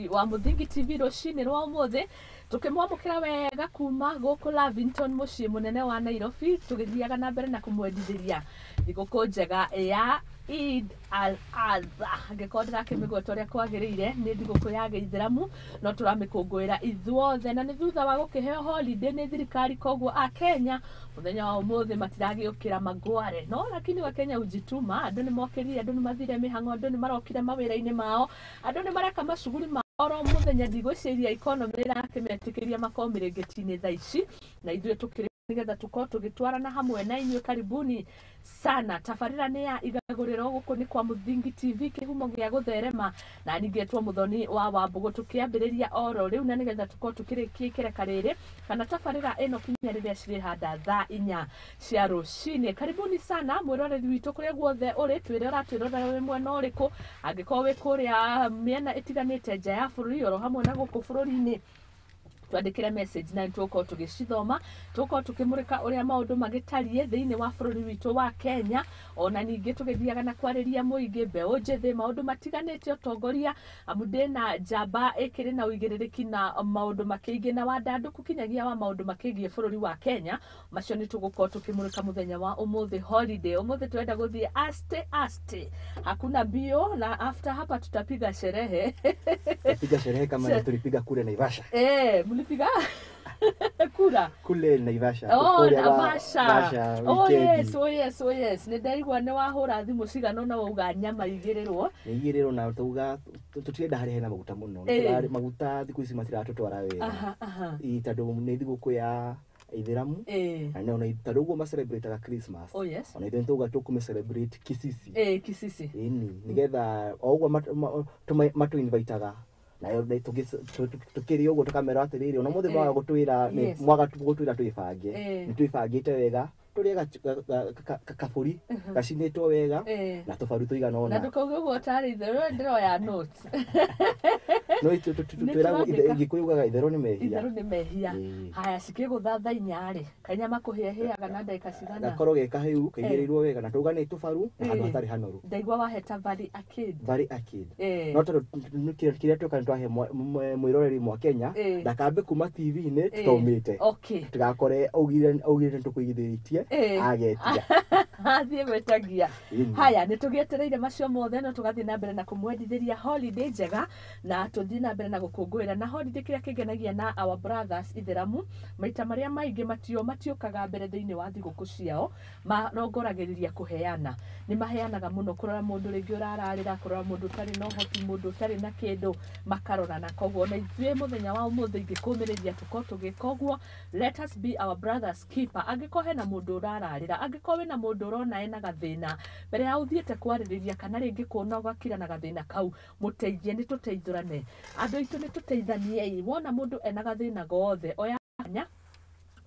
Wa Mũthingi TV rũcinĩ rwa ũmũthĩ, tũkĩmwamũkĩra wega kuma gũkũ Lavington, mũciĩ mũnene wa Nairobi, tũgĩthiaga na mbere na kũmwendithĩria thigũkũ njega ya Eid al-Adha. Angĩkorwo ndĩrakĩmĩgweta ũrĩa kwagĩrĩire, nĩ thigũkũ ya gĩithĩramu, no tũramĩkũngũĩra ithuothe, na nĩ thutha wa gũkĩheo holiday nĩ thirikari. Koguo a Kenya mũthenya wa ũmũthĩ matiragĩũkĩra magware, no lakini Wakenya ujituma. Andũ nĩ mokĩrire, andũ nĩ mathire mĩhang'o, andũ nĩ marokire mawĩra-inĩ mao, andũ nĩ mareka macuguri ma oro mũthenya. Ndigwĩciria economy ĩrakĩmetĩkĩria makorwo mĩrĩngĩti-inĩ thaa ici, na ithuĩ tũkĩrĩ nĩgetha tũkorwo tũgĩtwarana hamwe na inyuĩ. Karibuni sana. Tabarĩra nĩ ya Igagũrĩro, gũkũ nĩ kwa Mũthingi TV, kĩhumo gĩa gũtherema, na ningĩ Mũthoni wa Wambũgũ. Tũkĩambĩrĩria oro rĩu, na nĩgetha tũkorwo tũkĩrĩkia ikereka rĩrĩ kana tabarĩra ĩno kinya rĩrĩa cirĩhanda thaa 4 cia rũcinĩ. Karibuni sana, mwĩroreri witũ, kũrĩa guothe ũrĩ. Twĩre ũratwĩrorera wĩ mwena ũrĩkũ, angĩkorwo wĩ kũrĩa mĩena ĩtiganĩte nja ya bũrũri oro hamwe na gũkũ bũrũri-inĩ. Twandĩkĩre message na nĩtũgũkorwo tũgĩcithoma, tũgũkorwo tũkĩmũrĩka ũrĩa maũndũ magĩtariĩ thĩinĩ wa bũrũri witũ wa Kenya, ona ningĩ tũgĩthiaga na kwarĩria mũingĩ, mbeũ njĩthĩ, maũndũ matiganĩte, ũtongoria, amu ndĩna njamba ĩkĩrĩ na ũigĩrĩrĩki na maũndũ makĩingĩ na wandandũku kinyagia wa maũndũ makĩgiĩ bũrũri wa Kenya. Macio nĩ tũgũkorwo tũkĩmũrĩka mũthenya wa ũmũthĩ. Holiday ũmũthĩ twenda gũthiĩ aste aste, hakuna mbio, na after hapa tutapiga sherehe. Tupiga sherehe kama ile tulipiga kule Naivasha. Eh, mlipiga kura? Kule Naivasha. Oh, Kule Naivasha. Naivasha, Oh, weekend. yes, oh yes, oh yes. Nĩ ndaigua nĩ wahũra thimũ cigana ũna wauga nyama igĩrĩrwo. Igĩrĩrwo na tuga tũtirenda harĩa hena maguta mũno. Maguta thikũ ici matiratũtwara wega. Aha, aha. Ĩ, tondũ nĩ thigũkũ ya ithĩramu, na ona tondũ ũguo macelebrataga Christmas, Oh yes. ona ithuĩ nĩtũuga tũkũmĩ celebrate kisisi. Eh, kisisi. Ĩni nĩgetha o ũguo matũ-invitaga nayo tũkĩrĩ ũguo tũkamera atĩrĩrĩ, ona mũthĩ mwaga gũtwĩra mwaga gũtwĩra twĩbange, nĩ twĩbangĩte wega, tũrĩe kabũri gacinĩtwo wega na tũbaru tũigana Na ũna. ndũkauge ũguo tarĩ itherũ, ndĩroya notes. No Nĩ twĩragwo tũrandĩka. Gĩkũyũ ugaga itherũ nĩ mehia. Itherũ nĩ mehia. Haya, cikĩgũtha thaa 4 rĩ, kanyama kũhĩahĩaga na ndagĩka cigana? Gakorwo ge kahĩu kaigĩrĩirwo wega, na tauga nĩ tũbaru na handũ hatarĩ hanoru. Ndaigua waheta Valley Arcade. Valley Arcade. No tondũ kĩrĩa tweka nĩ twahe mwĩroreri mwa Kenya ndakambe kuma TV-inĩ tũtaumĩte, tũgakore augire nĩtũkũigithĩtie, agetia. Athiĩ gwĩtagia. Ĩni. Haya, nĩ tũgĩetereire macio mothe, no tũgathiĩ na mbere na kũmwendithĩria holiday njega, na tũthiĩ na mbere na gũkũngũĩra na holiday. Kĩrĩa kĩngenagia na our brothers ithĩramu, maita marĩa maingĩ matio matiũkaga mbere thĩinĩ wa thigũkũ ciao, marongoragĩrĩria kũheana. Nĩ maheanaga mũno, kũrora mũndũ rĩngĩ ũrararĩra, kũrora mũndũ ũtarĩ na ũhoti, mũndũ ũtarĩ na kĩndũ, makarorana. Koguo ona ithuĩ mũthenya wa ũmũthĩ ingĩkũmĩrĩria tũkorwo tũgĩka ũguo. Let us be our brothers keeper. Angĩkorwo hena mũndũ ũrararĩra, angĩkorwo wĩna mũndũ ũrona ena gathĩna, mbere ya ũthiĩte kwarĩrĩria kana rĩngĩ kuona ũgakira na gathĩna kau, mũteithie. Nĩ tũteithũrane, andũ aitũ, nĩ tũteithaniei. Wona mũndũ ena gathĩna gothe, oya kanya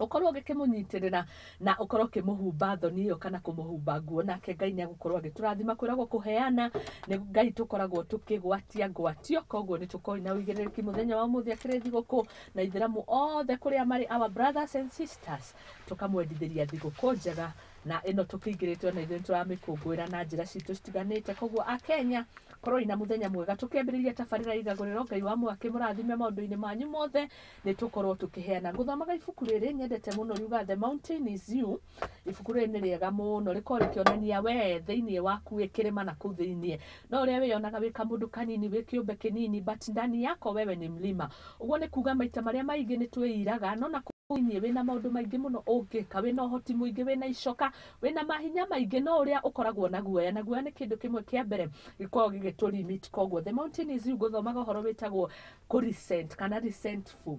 ũkorwo ũgĩkĩmũnyitĩrĩra na ũkorwo ũkĩmũhumba thoni ĩyo kana kũmũhumba nguo, nake Ngai nĩ agũkorwo agĩtũrathima. Kwĩragwo kũheana nĩ Ngai tũkoragwo tũkĩgwatia ngwatio. Koguo nĩ tũkorwo na ũigĩrĩrĩki mũthenya wa ũmũthĩ akĩrĩ thigũkũ, na ithĩramu othe kũrĩa marĩ, our brothers and sisters, tũkamwendithĩria thigũkũ njega, na ĩno tũkĩingĩrĩte ona ithuĩ nĩtũramĩkũngũĩra na njĩra citũ citiganĩte. Koguo Akenya, korwo ina mũthenya mwega tũkĩambĩrĩria tabarĩra Igagũrĩro. Ngai wa mwaki mũrathime maũndũ-inĩ manyu mothe. Nĩ tũkorwo tũkĩheana. Ngũthomaga ibuku rĩrĩ nyendete mũno, riuga "The Mountain Is You". Ibuku rĩrĩ nĩ rĩega mũno, rĩkorwo rĩkĩonania we thĩinĩ waku wĩ kĩrĩma na kũu thĩinĩ, no ũrĩa wĩyonaga wĩ kamũndũ kanini, wĩ kĩũmbe kĩnini, but ndani yako wewe ni mlima. Ũguo nĩ kuga maita marĩa maingĩ nĩ twĩiraga, no na kũu thĩinĩ wĩna maũndũ maingĩ mũno ũngĩka, wĩna ũhoti mũingĩ, wĩna icoka, wĩna mahinya maingĩ, no ũrĩa ũkoragwo na guoya, na guoya nĩ kĩndũ kĩmwe kĩa mbere gĩkoragwo gĩgĩtũ limit. Koguo "The Mountain Is You", ngũthomaga ũhoro wĩtagwo kũ resent kana resentful.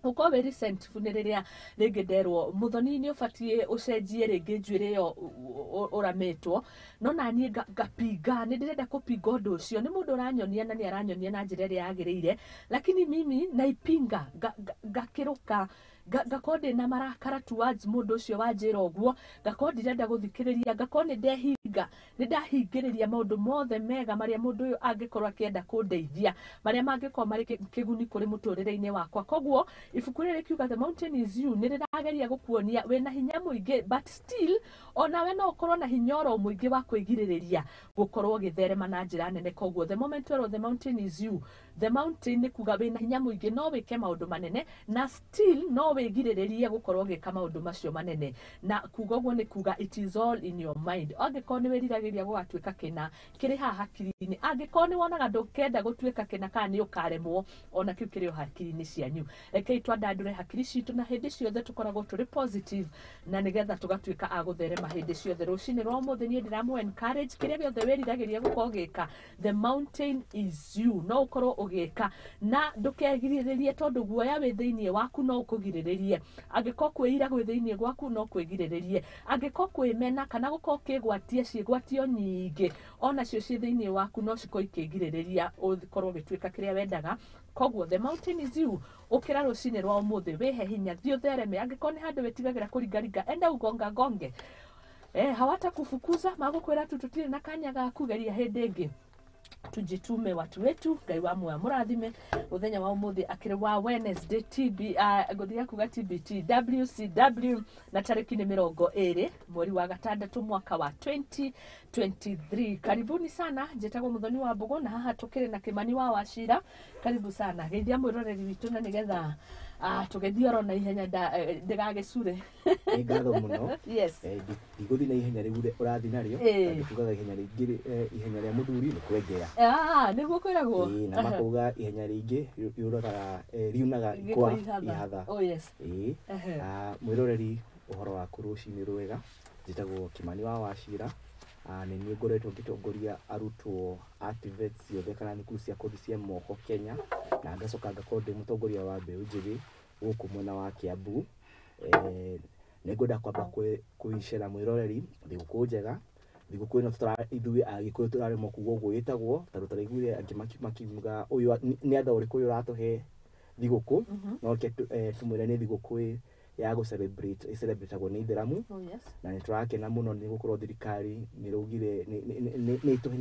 Gũkorwo wĩ resentful nĩ rĩrĩa rĩngĩ nderwo, "Mũthoni, nĩ ũbatiĩ ũcenjie rĩngĩ njuĩrĩ ĩyo ũramĩtwo," no naniĩ ngapinga. Nĩ ndĩrenda kũpinga ũndũ ũcio. Nĩ mũndũ ũranyonia na nĩ aranyonia na njĩra ĩrĩa yagĩrĩire, lakini mimi naipinga, ngakĩrũka, ngakorwo ndĩna marakara towards mũndũ ũcio wanjĩra ũguo, ngakorwo ndirenda gũthikĩrĩria, ngakorwo nĩ ndehinga, nĩ ndahingĩrĩria maũndũ mothe mega marĩa mũndũ ũyũ angĩkorwo akĩenda kũndeithia, marĩa mangĩkorwo marĩ kĩguni kũrĩ mũtũrĩre-inĩ wakwa. Koguo ibuku rĩrĩ rĩkiuga "The Mountain Is You" nĩ rĩrageria gũkuonia wĩna hinya mũingĩ, but still Onawe no ũkorwo na hinya oro mũingĩ wa kwĩgirĩrĩria gũkorwo ũgĩtherema na njĩra nene. Koguo the moment werwo the mountain is you, the mountain nĩ kuga wĩna hinya mũingĩ, no wĩke maũndũ manene na still no wĩgirĩrĩrie gũkorwo ũgĩka maũndũ macio manene. Na kuga ũguo nĩ kuga it is all in your mind. Angĩkorwo nĩ wĩriragĩria gũgatuĩka kĩna, kĩrĩ haha hakiri-inĩ. Angĩkorwo nĩ wonaga ndũkenda gũtuĩka kĩna kana nĩ ũkaremwo, ona kĩu kĩrĩ o hakiri-inĩ cianyu. Rekei twandandũre hakiri citũ na hĩndĩ ciothe tũkoragwo tũrĩ positive, na nĩgetha tũgatuĩka a gũtherema hĩndĩ ciothe. Rũcinĩ rwa ũmũthĩ niĩ ndĩramũ encourage, kĩrĩa gĩothe wĩriragĩria gũkorwo ũgĩka, the mountain is you, no ũkorwo ũgĩka na ndũkegirĩrĩrie, tondũ guoya wĩ thĩinĩ waku no ũkũgirĩrĩrie. Angĩkorwo kwĩira gwĩ thĩinĩ gwaku no kwĩgirĩrĩrie. Angĩkorwo kwĩmena kana gũkorwo ũkĩgwatia ciĩgwatio nyingĩ onacio ciĩ thĩinĩ waku no cikorwo ikĩgirĩrĩria ũkorwo ũgĩtuĩka kĩrĩa wendaga. Koguo the mountain is you. Ũkĩra rũcinĩ rwa ũmũthĩ, wĩhe hinya, thiĩ ũthereme. Angĩkorwo nĩ handũ wĩtigagĩra kũringaringa, enda ugonga gonge. Hawatakufukuza, magũkwĩra tu tũtirĩ na kanya ga kugeria hĩndĩ ĩngĩ. Tujitume watu wetu. Ngai wa muoyo mũrathime mũthenya wa ũmũthĩ akĩrĩ wa Wednesday, TB, ngũthiĩ kuga TBT, WCW, na tarĩki nĩ 20 mweri wa gatandatũ mwaka wa 2023. Karibuni sana, njĩtagwo Mũthoni wa Mbũgũ na haha tũkĩrĩ na Kĩmani wa Wacira. Karibu sana, geithia mwĩroreri witũ na nĩgetha tũgĩthiĩ oro na ihenya ndĩgagĩcure. Nĩ ngatho mũno. Yes. Ndigũthiĩ na ihenya rĩu ũrathiĩ narĩo, tondũ tugaga ihenya rĩingĩ, ihenya rĩa mũthuri nĩ kwengea. Nĩguo kwĩragwo. Ĩĩ, na makauga ihenya rĩingĩ rĩũragaga, riunaga ikwa ihatha. Oh yes. Ĩĩ. Mwĩroreri, ũhoro waku rũcinĩ rwega. Njĩtagwo Kĩmani wa Wacira. Nĩ niĩ ngoretwo ngĩtongoria arutwo a TVET ciothe kana thukuru cia kothi cia moko Kenya, na ngacoka ngakorwo ndĩ mũtongoria wa mbeũ njĩthĩ gũkũ mwena wa Kiambu. Nĩ ngwenda kwamba kwĩcera mwĩroreri thigũkũ njega. Thigũkũ ĩno ithuĩ Agĩkũyũ tũraremwo kuga ũguo ĩtagwo, tondũ tũraiguire angĩ makiuga ũyũ nĩ atha ũrĩkũ ũyũ ũratũhe thigũkũ. No reke tũmwĩre nĩ thigũkũ ya gũ celebrate, ĩ celebratagwo nĩ Ithĩramu. Oh yes. Na nĩ tũrakena mũno nĩ gũkorwo thirikari nĩ ĩraugire nĩ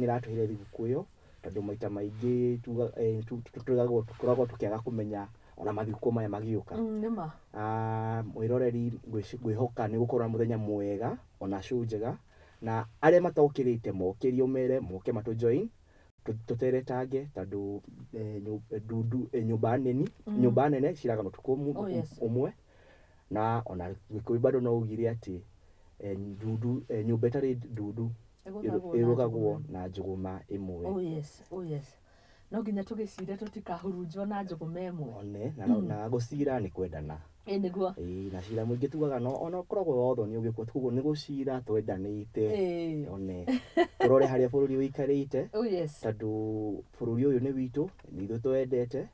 ĩratũheire thigũkũ ĩyo, tondũ maita maingĩ tũkoragwo tũkĩaga kũmenya ona mathigũkũ maya magĩũka. Nĩma. Mwĩroreri, ngwĩhoka nĩ gũkorwo na mũthenya mwega ona show njega, na arĩa matokĩrĩte mokĩrio mere moke matũ join tũteretange, tondũ ndundu, nyũmba nene, nyũmba nene ciraga ũtukũ Oh yes. ũmwe. Na ona Gĩkũyũ bado no ugire atĩ ndundu, nyũmba ĩtarĩ ndundu ĩrũgagwo na njũgũma ĩmwe. Oh yes, oh yes. No nginya tũgĩcire tũtikahurunjwo na njũgũma ĩmwe. One, na gũcira nĩ kwendana. Ĩĩ nĩguo. Ĩĩ, na cira mũingĩ tugaga no ona ũkoragwo wotho nĩ ũgĩkwo, koguo nĩ gũcira twendanĩte. One, tũrore harĩa bũrũri ũikarĩte. Oh yes. Tondũ bũrũri ũyũ nĩ witũ, nĩ ithuĩ twendete,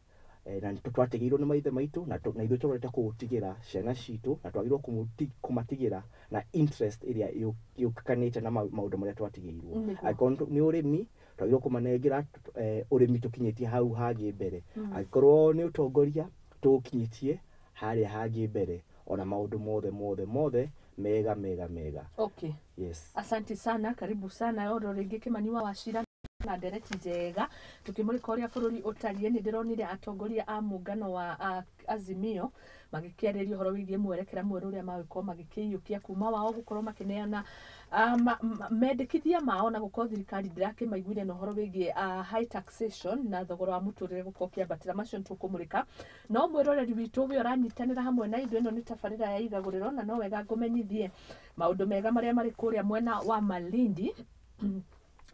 na twatigĩirwo nĩ maithe maitũ, na ithuĩ tũrorete kũũtigĩra ciana citũ, na twagĩrĩirwo kũmatigĩra na interest ĩrĩa yũkanĩte na maũndũ marĩa twatigĩirwo. Angĩkorwo nĩ ũrĩmi, twagĩrĩirwo kũmanengera ũrĩmi tũkinyĩtie hau hangĩ mbere. Angĩkorwo nĩ ũtongoria, tũũkinyĩtie harĩa hangĩ mbere, ona maũndũ mothe mothe mothe mega mega mega. Okay. Yes. Asante sana, karibu sana oro rĩngĩ Kĩmani wa Wacira na ndereti njega tukimũrĩka ũrĩa bũrũri ũtariĩ. Nĩ ndĩronire atongoria a mũngano wa Azimio magĩkĩarĩria ũhoro wĩgiĩ mwerekera mwerũ ũrĩa magũkorwo magĩkĩiyũkia kuma wao gũkorwo makĩneana mendekithia mao, na gũkorwo thirikari ndĩrakĩmaiguire na ũhoro wĩgiĩ high taxation na thogora wa mũtũrĩre gũkorwo ũkĩambatĩra. Macio nĩtũkũmũrĩka. No mwĩroreri witũ we ũranyitanĩra hamwe na ithuĩ, ĩno nĩ tabarĩra ya Igagũrĩro, na no wega ngũmenyithie maũndũ mega marĩa marĩ kũrĩa mwena wa Malindi.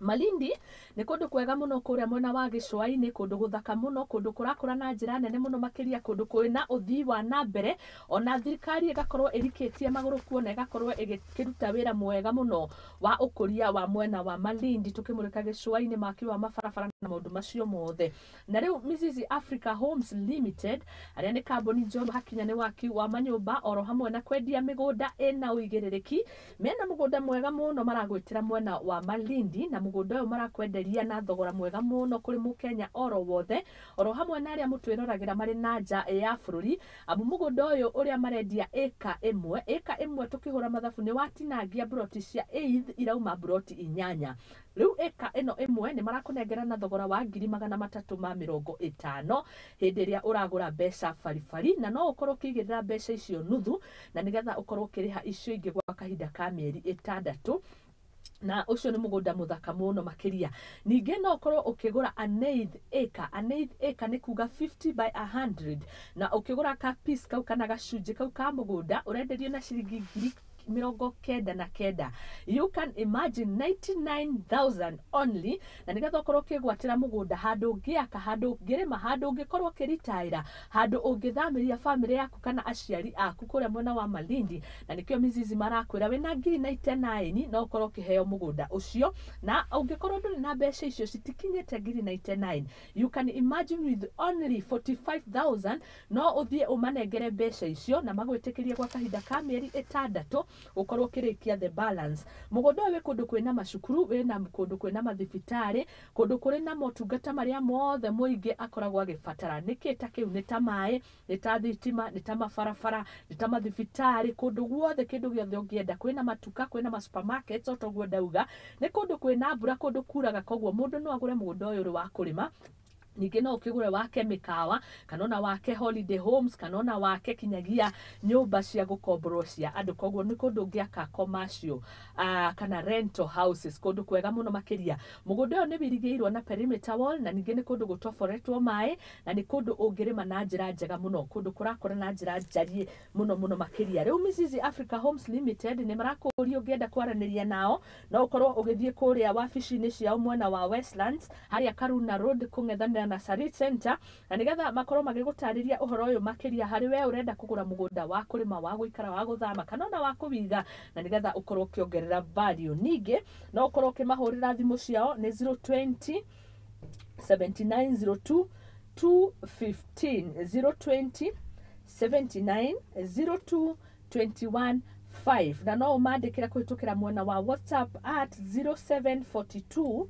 Malindi nĩ kũndũ kwega mũno kũrĩa mwena wa gĩcũa-inĩ, kũndũ gũthaka mũno, kũndũ kũrakũra na njĩra nene mũno makĩria, kũndũ kwĩna ũthii wa na mbere, ona thirikari ĩgakorwo ĩrikĩtie magũrũ kuo na ĩgakorwo ĩgĩkĩruta wĩra mwega mũno wa ũkũria wa mwena wa Malindi, tũkĩmũrĩka gĩcũa-inĩ, maki wa mabarabara na maũndũ macio mothe. Na rĩu Mizizi Africa Homes Limited, arĩa nĩ kambuni njorua hakinya nĩ waki wa manyũmba oro hamwe na kwendia mĩgũnda ĩna ũigĩrĩrĩki, mena mũgũnda mwega mũno maragwĩtĩra mwena wa Malindi, na Mũgũnda ũyũ marakwenderia na thogora mwega mũno kũrĩ mũkenya oro wothe, oro hamwe na arĩa mũtwĩroragĩra marĩ na nja ya bũrũri. Amu mũgũnda ũyũ ũrĩa marendia ĩka ĩmwe, ĩka ĩmwe tũkĩhũra mathabu nĩ watinangia mburoti cia eighth irauma mburoti 8. Rĩu ĩka ĩno ĩmwe nĩ marakũnengera na thogora wa 350,000 hĩndĩ ĩrĩa ũragũra mbeca baribari, na no ũkorwo ũkĩigĩrĩra mbeca icio nuthu na nĩgetha ũkorwo ũkĩrĩha icio ingĩ gwa kahinda ka mĩeri 6. Na ũcio nĩ mũgũnda mũthaka mũno makĩria. Ningĩ no ũkorwo ũkĩgũra an eighth acre. An eighth acre nĩ kuga 50 by 100, na ũkĩgũra ka piece kau kana gacunjĩ kau ka mũgũnda ũrenderio na ciringi 99,000. You can imagine 99,000 only, na nĩgetha ũkorwo ũkĩgwatĩra mũgũnda handũ ũngĩaka, handũ ũngĩrĩma, handũ ũngĩkorwo ũkĩritaĩra, handũ ũngĩthamĩria bamĩrĩ yaku kana aciari aku kũrĩa mwena wa Malindi. Na nĩkĩo Mizizi marakwĩra wĩna 99,000 no ũkorwo ũkĩheo mũgũnda ũcio, na ũngĩkorwo ndũrĩ na mbeca icio citikinyĩte 99,000, you can imagine with only 45,000 no ũthiĩ ũmanengere mbeca icio na magwĩtĩkĩrie gwa kahinda ka mĩeri 6 ũkorwo ũkĩrĩkia the balance. Mũgũnda ũyũ wĩ kũndũ kwĩna macukuru, wĩna kũndũ kwĩna mathibitarĩ, kũndũ kũrĩ na motungata marĩa mothe mũingĩ akoragwo agĩbatara. Nĩkĩ ta kĩu? Nĩ ta maĩ, nĩ ta thitima, nĩ ta mabarabara, nĩ ta mathibitarĩ, kũndũ guothe, kĩndũ gĩothe ũngĩenda. Kwĩna matuka, kwĩna ma supermarkets, o toguo ndauga. Nĩ kũndũ kwĩna mbura, kũndũ kuraga, koguo mũndũ no agũre mũgũnda ũyũ ũrĩ wa kũrĩma. Ningĩ no ũkĩgũre wake mĩkawa, kana ona wake holiday homes, kana ona wake kinyagia nyũmba cia gũkomborwo cia andũ. Koguo nĩ kũndũ ũngĩaka commercial, kana rental houses, kũndũ kwega mũno makĩria. Mũgũnda ũyũ nĩ wĩirigĩirwo na perimeter wall, na ningĩ nĩ kũndũ gũtoboretwo maĩ, na nĩ kũndũ ũngĩrĩma na njĩra njega mũno, kũndũ kũrakũra na njĩra njariĩ mũno mũno makĩria. Rĩu Mizizi Africa Homes Limited nĩ marakũria ũngĩenda kwaranĩria nao, no ũkorwo ũgĩthiĩ kũrĩa wabici-inĩ ciao mwena wa Westlands, harĩa Karuna Road kũng'ethanĩra na Sarit Center, na nĩgetha makorwo magĩgũtarĩria ũhoro ũyũ makĩria harĩ we ũrenda kũgũra mũgũnda wa kũrĩma, wa gũikara, wa gũthama, kana ona wa kũwiga, na nĩgetha ũkorwo ũkĩongerera value. Ningĩ no ũkorwo ũkĩmahũrĩra thimũ ciao nĩ 020 7902 215, 020 7902 21 5, na no ũmandĩkĩre kũhĩtũkĩra mwena wa WhatsApp at 0742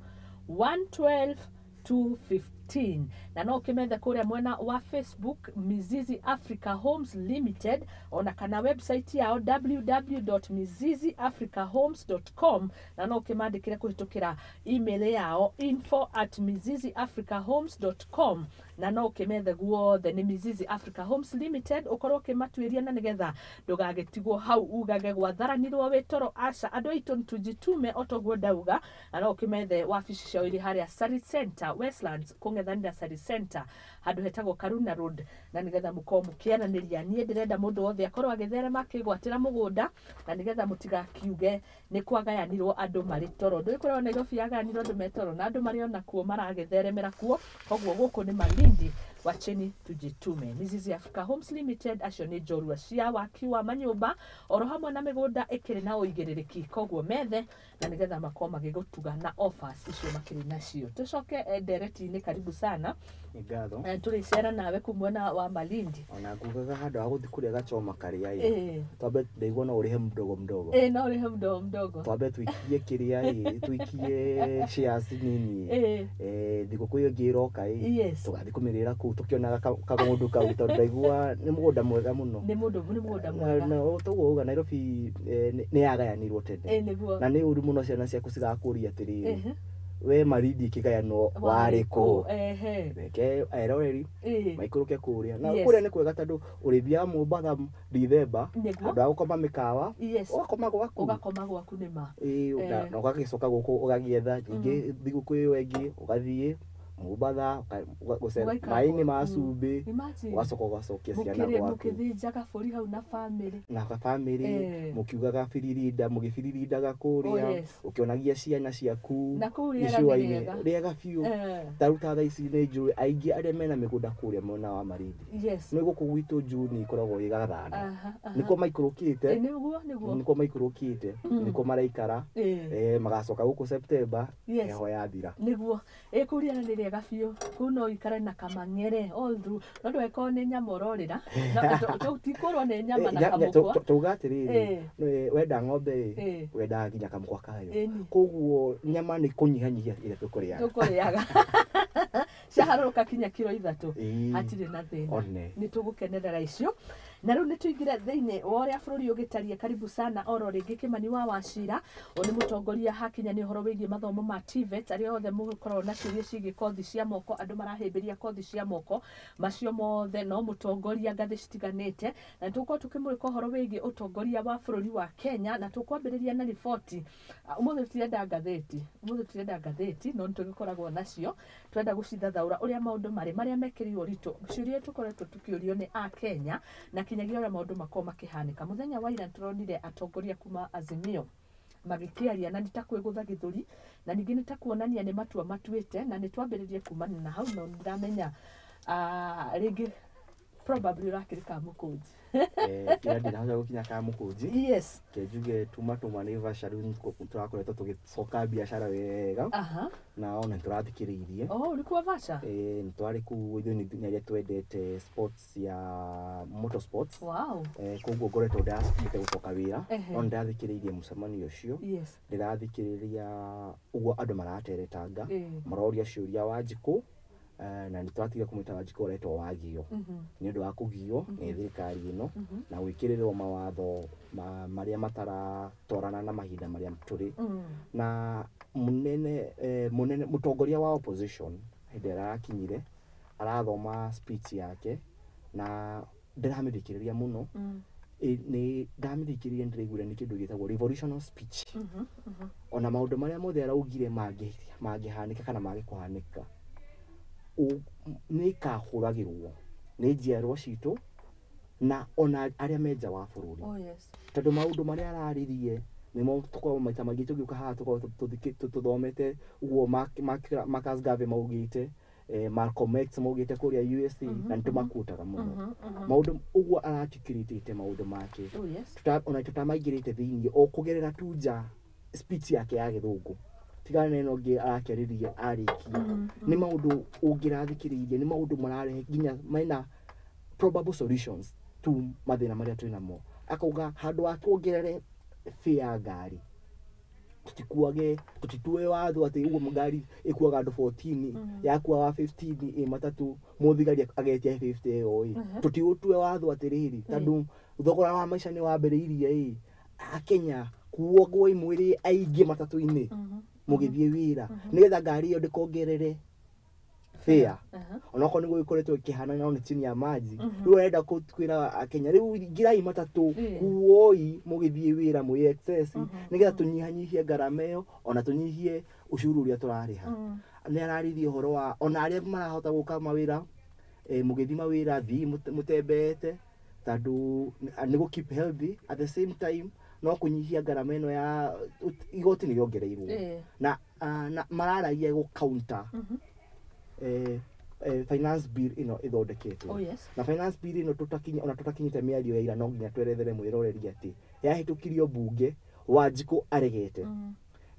112 215, na no ũkĩmethe kũrĩa mwena wa Facebook Mizizi Africa Homes Limited, ona kana website yao www.miziziafricahomes.com, na no ũkĩmandĩkĩre kũhĩtũkĩra email yao info@miziziafricahomes.com, na no ũkĩmethe guothe nĩ Mizizi Africa Homes Limited, ũkorwo ũkĩmatuĩria na nĩgetha ndũgagĩtigwo hau ugage gwatharanirwo wĩ toro. Aca, andũ aitũ nĩtujitume o toguo ndauga. Na no ũkĩmethe wabici ciao irĩ harĩa Sarit Center Westlands, kũng'ethanĩra Sarit Center, handũ hetagwo Karuna Road, na nĩgetha mũkorwo mũkĩaranĩria. Niĩ ndĩrenda mũndũ wothe akorwo agĩtherema akĩgwatĩra mũgũnda, na nĩgetha mũtigakiuge nĩ kwagayanirwo andũ marĩ toro. Ndũĩ kũrĩa Nairobi yagayanirwo andũ me toro, na andũ marĩ ona kuo maragĩtheremera kuo. Koguo gũkũ nĩ Malindi, wacheni tujitume. Mizizi Africa Homes Limited acio nĩ njorua cia waki wa manyũmba oro hamwe na mĩgũnda ĩkĩrĩ na ũigĩrĩrĩki, koguo methe na nĩgetha makorwo magĩgũtuga na offers icio makĩrĩ nacio. Tũcoke ndereti-inĩ, karibu sana. Nĩ ngatho. Tũrĩcera nawe kuu mwena wa Malindi. Ona ngugaga handũ ha gũthiĩ kũrĩa gachoma karĩa ĩ, twambe ndaigua no ũrĩhe mdogo mdogo. Ĩ, no ũrĩhe mdogo mdogo. Twambe tuikie kĩrĩa ĩ, tuikie shares nini. Thigũkũ ĩyo ĩngĩ ĩroka ĩ, tũgathiĩ kũmĩrĩra kũu tũkĩonaga kagũndũ kau, tondũ ndaigua nĩ mũgũnda mwega mũno. Nĩ mũndũ, nĩ mũgũnda mwega. Na toguo uga Nairobi nĩ yagayanirwo tene. Nĩguo. Na nĩ ũru mũno ciana ciaku cigakũria atĩrĩrĩ, we Malindi ĩkĩgayanwo warĩ kũ? Reke eroreri maikũrũke kũrĩa. Na kũrĩa nĩ kwega tondũ ũrĩthiaga Mombatha Dithemba, handũ ha gũkoma mĩkawa, ũgakoma gwaku. Ũgakoma gwaku nĩ ma. Na ũgagĩcoka gũkũ ũgagĩetha ningĩ thigũkũ ĩyo ĩngĩ ũgathiĩ Mombatha, maĩ-inĩ ma cumbĩ, ũgacoka ũgacokia ciana gwaku. Mũkĩthĩnjaga bũri hau na bamĩrĩ. Na bamĩrĩ, mũkiugaga biririnda, mũgĩbiririndaga kũrĩa, ũkĩonagia ciana ciaku Na kũu rĩera nĩ rĩega. Rĩega biũ. Ta rĩu ta thaa ici nĩ njũĩ aingĩ arĩa mena mĩgũnda kũrĩa mwena wa Malindi. Nĩ gũkũ gwitũ June ĩkoragwo ĩ gathano. Nĩkuo maikũrũkĩte. Nĩguo. Nĩkuo maikũrũkĩte, nĩkuo maraikara. Magacoka gũkũ September, heho yathira. Nĩguo. Kũu rĩera nĩ rĩega. rĩega biũ. Kũu no ũikare na kamang'ere all through. No ndũgĩkorwo nĩ nyama ũrorĩra. Tũtikũrwo nĩ nyama na kamũkwa. Tauga atĩrĩrĩ, wenda ng'ombe ĩ, wendaga nginya kamũkwa kayo. Koguo nyama nĩ kũnyihanyihia ĩrĩa tũkũrĩaga. Tũkũrĩaga. Ciaharũrũka kinya kiro 3. Hatirĩ na thĩna. Nĩ tũgũkenerera icio. Na rĩu nĩ tũingĩre thĩinĩ wa ũrĩa bũrũri ũgĩtariĩ. Karibu sana oro rĩngĩ Kĩmani wa Wachira. Ũyũ nĩ mũtongoria hakinya nĩ ũhoro wĩgiĩ mathomo ma TVET. Arĩa othe mũgĩkoragwo na ciũria ciĩgiĩ kothi cia moko, andũ marahĩmbĩria kothi cia moko macio mothe no mũtongoria ngathĩ citiganĩte. Na tũgũkorwo tũkĩmũrĩka ũhoro wĩgiĩ ũtongoria wa bũrũri wa Kenya, na tũkwambĩrĩria na riboti. Ũmũthĩ tũtirenda ngathĩti, ũmũthĩ tũtirenda ngathĩti, no nĩtũgĩkoragwo nacio. Twenda gũcithathaũra ũrĩa maũndũ marĩ marĩa mekĩrirwo ũritũ, ciũria tũkoretwo tũkĩũrio nĩ Akenya, na kinyagia ũrĩa maũndũ makorwo makĩhanĩka. Mũthenya wa ira nĩtũronire atongoria kuma Azimio magĩkĩaria, na nĩ ta kwĩgũtha gĩthũri, na ningĩ nĩ ta kuonania nĩ matua matuĩte, na nĩ twambĩrĩrie kumana na hau. No nĩndĩramenya rĩngĩ probably ũrakĩrĩ Kamũkũnji. Ira ndinahota gũkinya Kamũkũnji. Yes. Ke njuge tuma Naivasha rĩu tũrakoretwo tũgĩcoka biacara wega. Na ona nĩtũrathikĩrĩirie. Oh, ulikuwa Vasha? Nĩtwarĩ kũu ithuĩ nĩ arĩa twendete sports ya motorsports. Wow. Koguo ngoretwo ndĩracokete gũcoka wĩra. No nĩndathikĩrĩirie mũcemanio ũcio. Yes. Ndĩrathikĩrĩria ũguo andũ marateretanga. Maroria ciũria Wanjikũ. Na nĩtwatiga kũmwĩta Wanjikũ, aretwo Wagio. Nĩ ũndũ wa kũgio nĩ thirikari ĩno na gwĩkĩrĩrwo mawatho marĩa mataratwarana na mahinda marĩa tũrĩ. Na mũnene mũtongoria wa opposition hĩndĩ ĩrĩa arakinyire arathoma speech yake, na ndĩramĩthikĩrĩria mũno. Nĩ ndamĩthikĩrĩria, nĩndĩraiguire nĩ kĩndũ gĩtagwo revolutionary speech. Ona maũndũ marĩa mothe araugire mangĩhanĩka kana mage kũhanĩka, nĩ ikahũragĩrwo nĩ njiarwa citũ na ona arĩa me nja wa bũrũri. Oh, yes. Tondũ maũndũ marĩa araririe nĩmo tũkoragwo maita maingĩ tũgĩũka haha tũkoragwo tũthomete ũguo Marcus Garvey maugĩte, Malcolm X maugĩte kũrĩa USA, na nĩtũmakuotaga mũno. Maũndũ ũguo araarticulate maũndũ make. Oh, yes. Ona tũtamaingĩrĩte thĩinĩ o kũgerera tu nja speech yake ya gĩthũngũ, tigana na ĩno ĩngĩ arakĩarĩria arĩkia. Nĩ maũndũ ũngĩrathikĩrĩirie, nĩ maũndũ mararehe nginya mena probable solutions tu mathĩna marĩa twĩnamo. Akauga handũ ha tuongerere fare ya ngari, tũtikuage, tũtitue watho atĩ ũguo ngari ĩkuaga andũ 14, yakua wa 15 ĩ matatũ mũthigari agetia 50 ĩyo ĩ. Tũtiũtue watho atĩrĩrĩ, tondũ thogora wa maica nĩ wambĩrĩirie ĩ, Akenya kuogwo mwĩrĩ aingĩ matatũ-inĩ mũgĩthiĩ wĩra, nĩgetha ngari ĩyo ndĩkongerere fare. Onokorwo nĩguo ĩkoretwo ĩkĩhana, no nĩ chini ya maji. Rĩu arenda kwĩra Akenya rĩu ingĩrai matatũ, kuoi mũgĩthiĩ wĩra mwĩ excess, nĩgetha tũnyihanyihie ngarama ĩyo, ona tũnyihie ucuru ũrĩa tũrarĩha. Nĩ araririe ũhoro wa ona arĩa marahota gũka mawĩra, mũgĩthiĩ mawĩra thiĩ mũtembeete, tondũ nĩ gũ keep healthy, at the same time no kũnyihia ngarama ĩno ya igoti nĩ rĩongereirwo. Na mararagia gũ counter finance bill ĩno ĩthondeketwo. Oh, yes. Na finance bill ĩno tũtakinya, ona tũtakinyĩte mĩario ya ira, no nginya twerethere mwĩroreri atĩ yahĩtũkirio mbunge Wanjikũ aregete.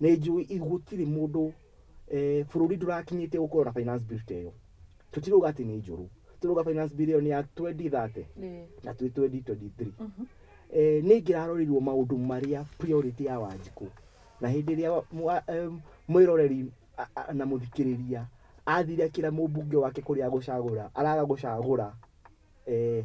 Nĩ njũĩ gũtirĩ mũndũ bũrũri ndũrakinyĩte gũkorwo na finance bill ta ĩyo. Tũtirauga atĩ nĩ njũru, tũrauga finance bill ĩyo nĩ ya 2030 na twĩ 2023. Nĩ ingĩrarorirwo maũndũ marĩa priority ya Wanjikũ, na hĩndĩ ĩrĩa mwĩroreri na mũthikĩrĩria athire akĩra mũmbunge wake kũrĩa gũcagũra, araga gũcagũra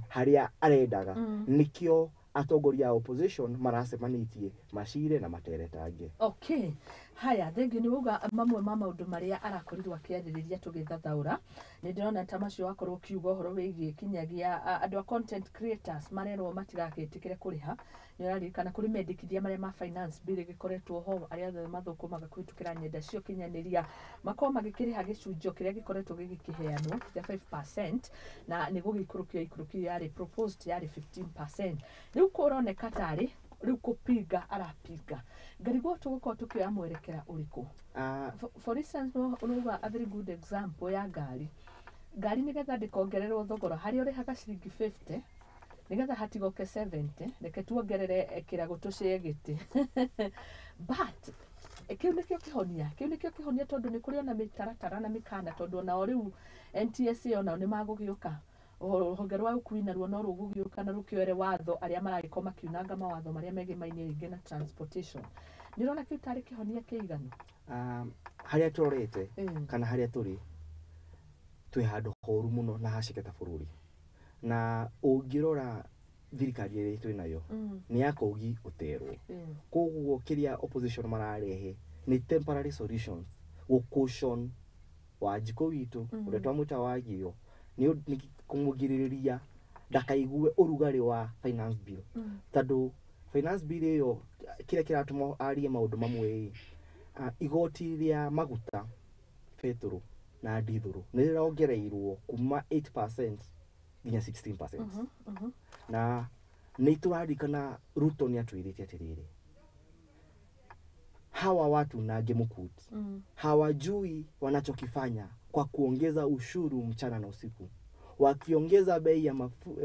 harĩa arendaga, nĩkĩo atongoria a opposition maracemanĩtie macire na materetange. Okay. Haya, thengiũ nĩ wauga mamwe ma maũndũ marĩa arakorirwo akĩarĩrĩria tũgĩthathaũra. Nĩ ndĩrona ta macio wakorwo ũkiuga ũhoro wĩgiĩ kinyagia andũ a content creators marerwo matigagĩtĩkĩre kũrĩha. Nĩ ũraririkana kũrĩ mendekithia marĩa ma finance bill ĩgĩkoretwo ho, arĩa othe mathũkũmaga kũhĩtũkĩra nyenda cia ũkinyanĩria makorwo magĩkĩrĩha gĩcunjĩ kĩrĩa gĩkoretwo gĩgĩkĩheanwo kĩa 5%, na nĩ gũgĩikũrũkio ikũrũkio yarĩ proposed yarĩ 15%. Rĩu kũroneka tarĩ rĩu kũpinga arapinga. Ngarigwo tũgũkorwo tũkĩoya mwerekera ũrĩkũ? For instance, no ũrauga a very good example ya ngari. Ngari nĩgetha ndĩkongererwo thogora harĩa ũrĩhaga ciringi 50, nĩgetha hatigoke 70, reke tuongerere kĩrago tũcĩe gĩtĩ. But Kĩu nĩkĩo kĩhonia, kĩu nĩkĩo kĩhonia tondũ nĩ kũrĩ ona mĩtaratara na mĩkana tondũ onao rĩu NTSA onao nĩ magũgĩũka, rũhonge rwa ũkui naruo no rũgũgĩũka na rũkĩoere watho arĩa maragĩkorwo makiunanga mawatho marĩa megemainie rĩngĩ na transportation. Nĩ ũrona kĩu tarĩ kĩhonia kĩiganu? Harĩa tũrorete kana harĩa tũrĩ, twĩ handũ horu mũno na haceke ta bũrũri, na ũngĩrora thirikari ĩrĩa twĩ nayo nĩ ya kũgi ũterwo. Koguo kĩrĩa opposition mararehe nĩ temporary solutions gũcushion Wanjikũ witũ ũrĩa twamwĩta Wagio, nĩ kũmũgirĩrĩria ndakaigue ũrugarĩ wa finance bill, tondũ finance bill ĩyo kĩrĩa kĩratũma arie maũndũ mamwe, igoti rĩa maguta betũrũ na ndithũrũ nĩ rĩrongereirwo kuma 8% nginya 16%. Na nĩ tũraririkana Ruto nĩ atwĩrĩte atĩrĩrĩ, hawa watu na Gemukut hawajui wanachokifanya kwa kuongeza ushuru mchana na usiku. Wakiongeza bei ya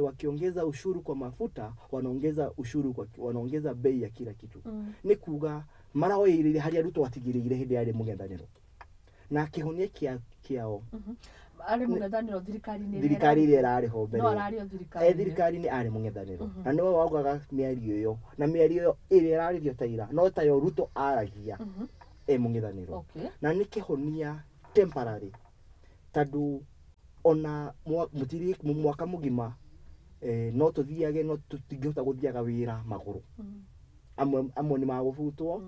wakiongeza ushuru kwa mafuta, wanaongeza ushuru kwa, wanaongeza bei ya kila kitu. Nĩ kuga maraoire harĩa Ruto atigĩrĩire hĩndĩ yarĩ mũng'ethanĩro na kĩhonia kĩao. Arĩ mũng'ethanĩro thirikari-inĩ, thirikari ĩrĩa ĩrarĩ ho mbere, no ararĩ o thirikari-inĩ, thirikari-inĩ arĩ mũng'ethanĩro, na nĩwe waugaga mĩario ĩyo, na mĩario ĩyo ĩrĩa ĩrarĩrio ta ira no tayo Ruto aragia e mũng'ethanĩro. Na nĩ kĩhonia temporary, tondũ ona mwaka mũgima no tũthiage, no tũtingĩhota gũthiaga wĩra magũrũ, amwe nĩ magũbutwo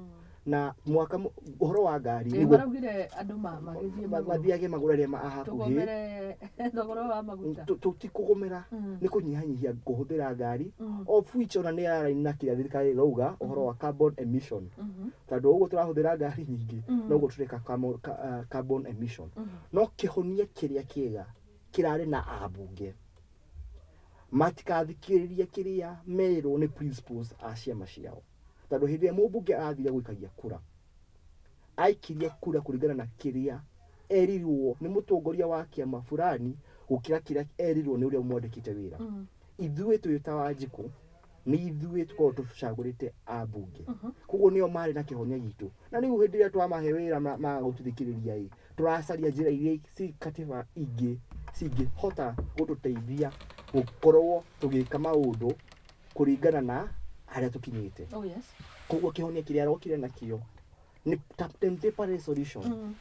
na mwaka ũhoro wa ngari nĩguo maraugire andũ magĩthiĩ magũrũ, mathiage magũrũ arĩa hakuhĩ, tũgomere thogora wa maguta, tũtikũgomera, nĩ kũnyihanyihia kũhũthĩra ngari, of which ona nĩ yaraini na kĩrĩa thirikari ĩrauga ũhoro wa carbon emission, tondũ ũguo tũrahũthĩra ngari nyingĩ noguo tũreka carbon emission. No kĩhonia kĩrĩa kĩega kĩrarĩ na ambunge matikathikĩrĩria kĩrĩa merwo nĩ principles a ciama ciao, tondũ hĩndĩ ĩrĩa mũmbunge arathire gũikagia kura, aikirie kura kũringana na kĩrĩa erirwo nĩ mũtongoria wa kĩama fulani gũkĩra kĩrĩa erirwo nĩ ũrĩa mwandĩkĩte wĩra. Ithuĩ twĩ ta Wanjikũ nĩ ithuĩ tũkoragwo tũcagũrĩte ambunge, koguo nĩo marĩ na kĩhonia gitũ, na rĩu hĩndĩ ĩrĩa twamahe wĩra maga gũtũthikĩrĩria ĩ, tũracaria njĩra iria ci katiba ingĩ cingĩhota gũtũteithia gũkorwo tũgĩka maũndũ kũringana na harĩa tũkinyĩte. Oh yes. Koguo kĩhonia kĩrĩa arokire nakĩo nĩ temporary solution.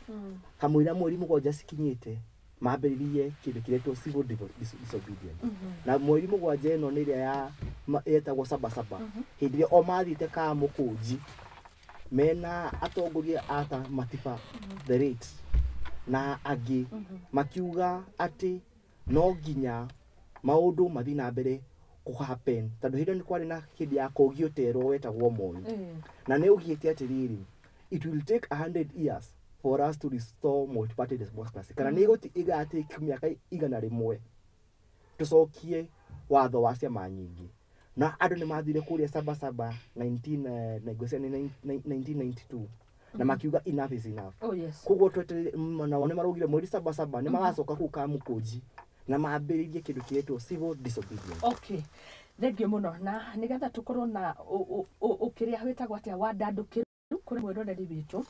Kamũira mweri 7 cikinyĩte mambĩrĩrie kĩndũ kĩretwo civil disobedience. Na mweri 7 ĩno nĩ ĩrĩa ya yetagwo sabasaba, hĩndĩ ĩrĩa o mathiĩte Kamũkũnji mena atongoria ata Matiba the late na angĩ, makiuga atĩ no nginya maũndũ mathiĩ na mbere kũhappen, tondũ hĩndĩ ĩyo nĩ kwarĩ na hĩndĩ ya kũgi ũterwo wetagwo Moi, na nĩ augĩte atĩrĩrĩ, it will take 100 years for us to restore multi-party democracy, kana nĩ ĩgatake mĩaka 100 tũcokie watho wa ciama nyingĩ. Na andũ nĩ mathire kũrĩa sabasaba 1992 na makiuga enough is enough. Oh yes. Koguo twetereire, nao nĩ maraugire mweri 7 nĩ magacoka kũu Kamũkũnji na mambĩrĩrie kĩndũ kĩretwo civil disobedience. Okay. Thank you mũno, na nĩgetha tũkorwo na ũkĩrĩa wĩtagwo atĩa wandandũkĩru kũrĩ mwĩroreri witũ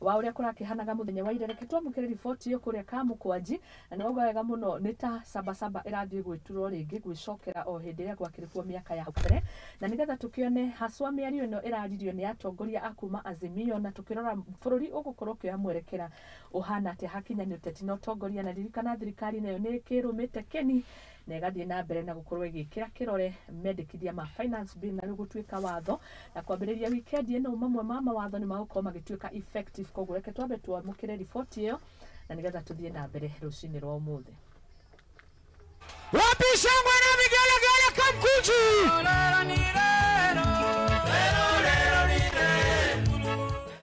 wa ũrĩa kũrakĩhanaga mũthenya wa ira, reke twamũkĩre riboti ĩyo kũrĩa Kamũkwanji, na nĩ wauga wega mũno nĩ ta sabasaba ĩrathiĩ gwĩturwo rĩngĩ gwĩcokera o hĩndĩ ĩrĩa gwakĩrĩ kuo mĩaka ya mbere, na nĩgetha tũkĩone haswa mĩario ĩno ĩraririo nĩ atongoria a kuma Azimio, na tũkĩrora bũrũri ũgũkorwo ũkĩoya mwerekera ũhana atĩa hakinya nĩ ũteti na ũtongoria. Na ririkana thirikari nayo nĩ ĩkĩrũmĩte kĩni na ĩgathiĩ na mbere na gũkorwo ĩgĩkĩra kĩrore mendekithia ma finance bill na rĩu gũtuĩka watho, na kwambĩrĩria wikendi ĩno mamwe ma mawatho nĩ magũkorwo magĩtuĩka effective. Koguo reke twambe twamũkĩre riboti ĩyo na nĩgetha tũthiĩ na mbere rũcinĩ rwa ũmũthĩ. Wapi shangwe na vigelegele Kamkunji?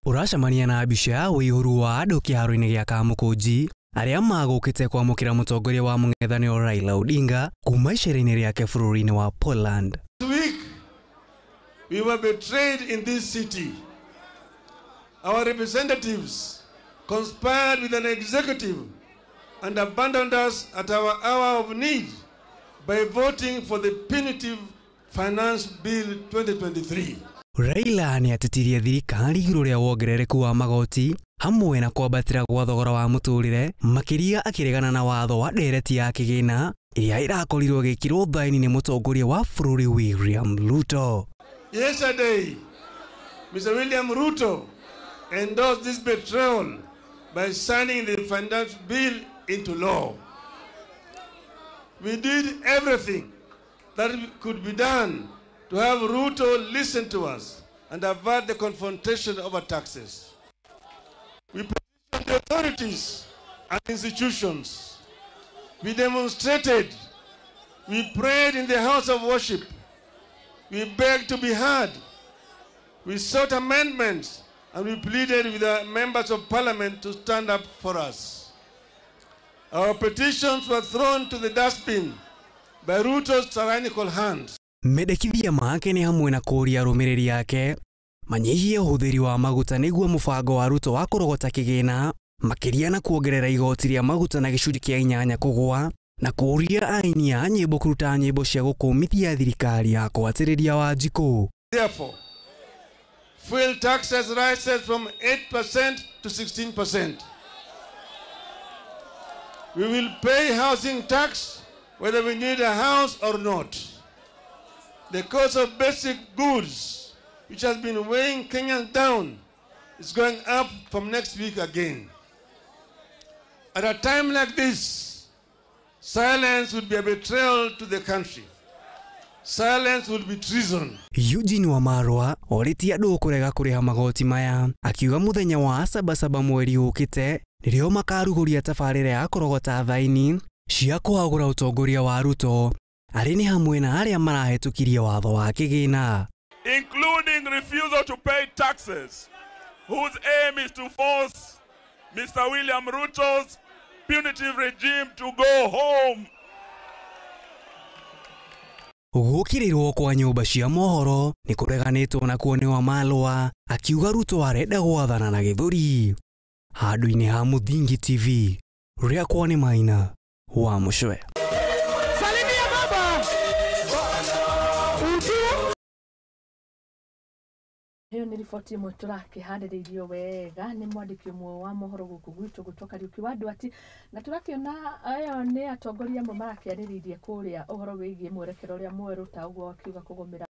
Ũracemania na mbica ya ũihũru wa andũ kĩharo-inĩ gĩa Kamũkũnji arĩa magũkĩte kwamũkĩra mũtongoria wa mũng'ethanĩro Raila Odinga kuma icera-inĩ rĩake bũrũri-inĩ wa Poland. This week we were betrayed in this city. Our representatives conspired with an executive and abandoned us at our hour of need by voting for the punitive finance bill 2023. Raila nĩatetirie thirikari igũrũ rĩa wongerereku wa magoti hamwe na kwambatĩra gwa thogora wa mũtũrĩre, makĩria akĩregana na watho wa ndereti ya kĩgĩna ĩrĩa ĩrakorirwo ĩgĩkĩrwo thaĩni nĩ mũtongoria wa bũrũri William Ruto. Yesterday, Mr. William Ruto endorsed this betrayal by signing the finance bill into law. We did everything that could be done to have Ruto listen to us and avert the confrontation over taxes. We petitioned the authorities and institutions. We demonstrated. We prayed in the house of worship. We begged to be heard. We sought amendments and we pleaded with the members of parliament to stand up for us. Our petitions were thrown to the dustbin by Ruto's tyrannical hands. Mendekithia make nĩ hamwe na kũũria arũmĩrĩri ake manyihie ũhũthĩri wa maguta nĩguo mũbango wa Ruto wa kũrogota kĩgĩna, makĩria na kuongerera igoti rĩa maguta na gĩcunjĩ kĩa 8 kũgũa, na kũũria aini a nyĩmbo kũruta nyĩmbo cia gũkũmithia thirikari ya kũhatĩrĩria Wanjikũ. Therefore, fuel taxes rises from 8% to 16%. We will pay housing tax whether we need a house or not. The cost of basic goods, which has been weighing Kenyans down, is going up from next week again. At a time like this, silence would be a betrayal to the country. Silence would be treason. Eugene Wamalwa orĩtie andũ kũrega kũrĩha magoti maya, akiuga mũthenya wa 7 mweri ũkĩte nĩrĩo makarugũria tabarĩra ya kũrogota thaini cia kũhagũra ũtongoria wa Ruto, arĩ nĩ hamwe na arĩa marahĩtũkirie watho wa kĩgĩna, including refusal to pay taxes, whose aim is to force Mr. William Ruto's punitive regime to go home. Gũkĩrĩrwo kwa nyũmba cia mohoro nĩ kũreganĩtwo nakuo nĩ Wamalwa, akiuga Ruto arenda gwathana na gĩthũri. Handũ-inĩ ha Mũthingi TV, rĩakwa nĩ Maina wa Mũcwe. Salimia baba. Ĩyo nĩ riboti ĩmwe tũrakĩharĩrĩirio wega nĩ mwandĩki ũmwe wa mohoro gũkũ gwitũ gwĩtwo Kariũki wa Ndwati, na tũrakĩona aya nĩ atongoria amwe marakĩarĩrĩirie kũrĩa ũhoro wĩgiĩ mwerekero ũrĩa mwerũ, ta ũguo akiuga kũgũmĩra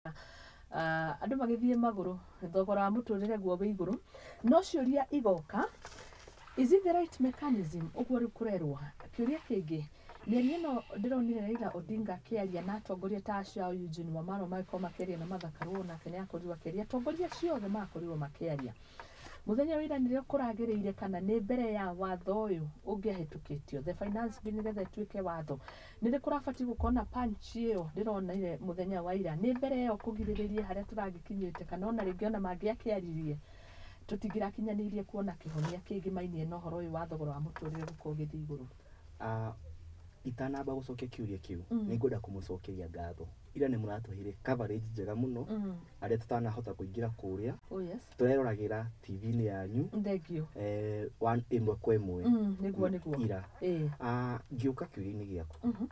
andũ magĩthiĩ magũrũ, thogora wa mũtũrĩre guo wĩ igũrũ. No ciũria igoka, is it the right mechanism ũguo rĩu kũrerwo? Kĩũria kĩngĩ, mĩario ĩno ndĩronire Raila Odinga akĩaria na atongoria ta acio a Eugene Wamalwa magĩkorwo makĩaria na Martha Karua, nake nĩakorirwo akĩaria, atongoria acio othe makorirwo makĩaria. Mũthenya wa ira nĩrĩo kũragĩrĩire kana nĩ mbere ya watho ũyũ ũngĩahĩtũkĩtio, the finance bill nĩgetha ĩtuĩke watho, nĩrĩ kũrabatiĩ gũkorwo na punch ĩyo ndĩronire mũthenya wa ira, nĩ mbere ĩyo kũgirĩrĩria harĩa tũragĩkinyĩte, kana ona rĩngĩ ona mangĩakĩaririe tũtingĩrakinyanĩirie kuona kĩhonia kĩngĩ na ũhoro ũyũ wa thogora wa mũtũrĩre gũkorwo ũgĩthiĩ igũrũ. Itanamba gũcokia kĩũria kĩu, nĩngwenda kũmũcokeria ngatho. Ira nĩ mũratũheire coverage njega mũno, arĩa tũtanahota kũingĩra kũrĩa. Oh yes. Tũreroragĩra TV-inĩ yanyu. Thank you. Ĩmwe kwa ĩmwe. Nĩguo. Ira. Ngĩũka kĩũria-inĩ gĩaku.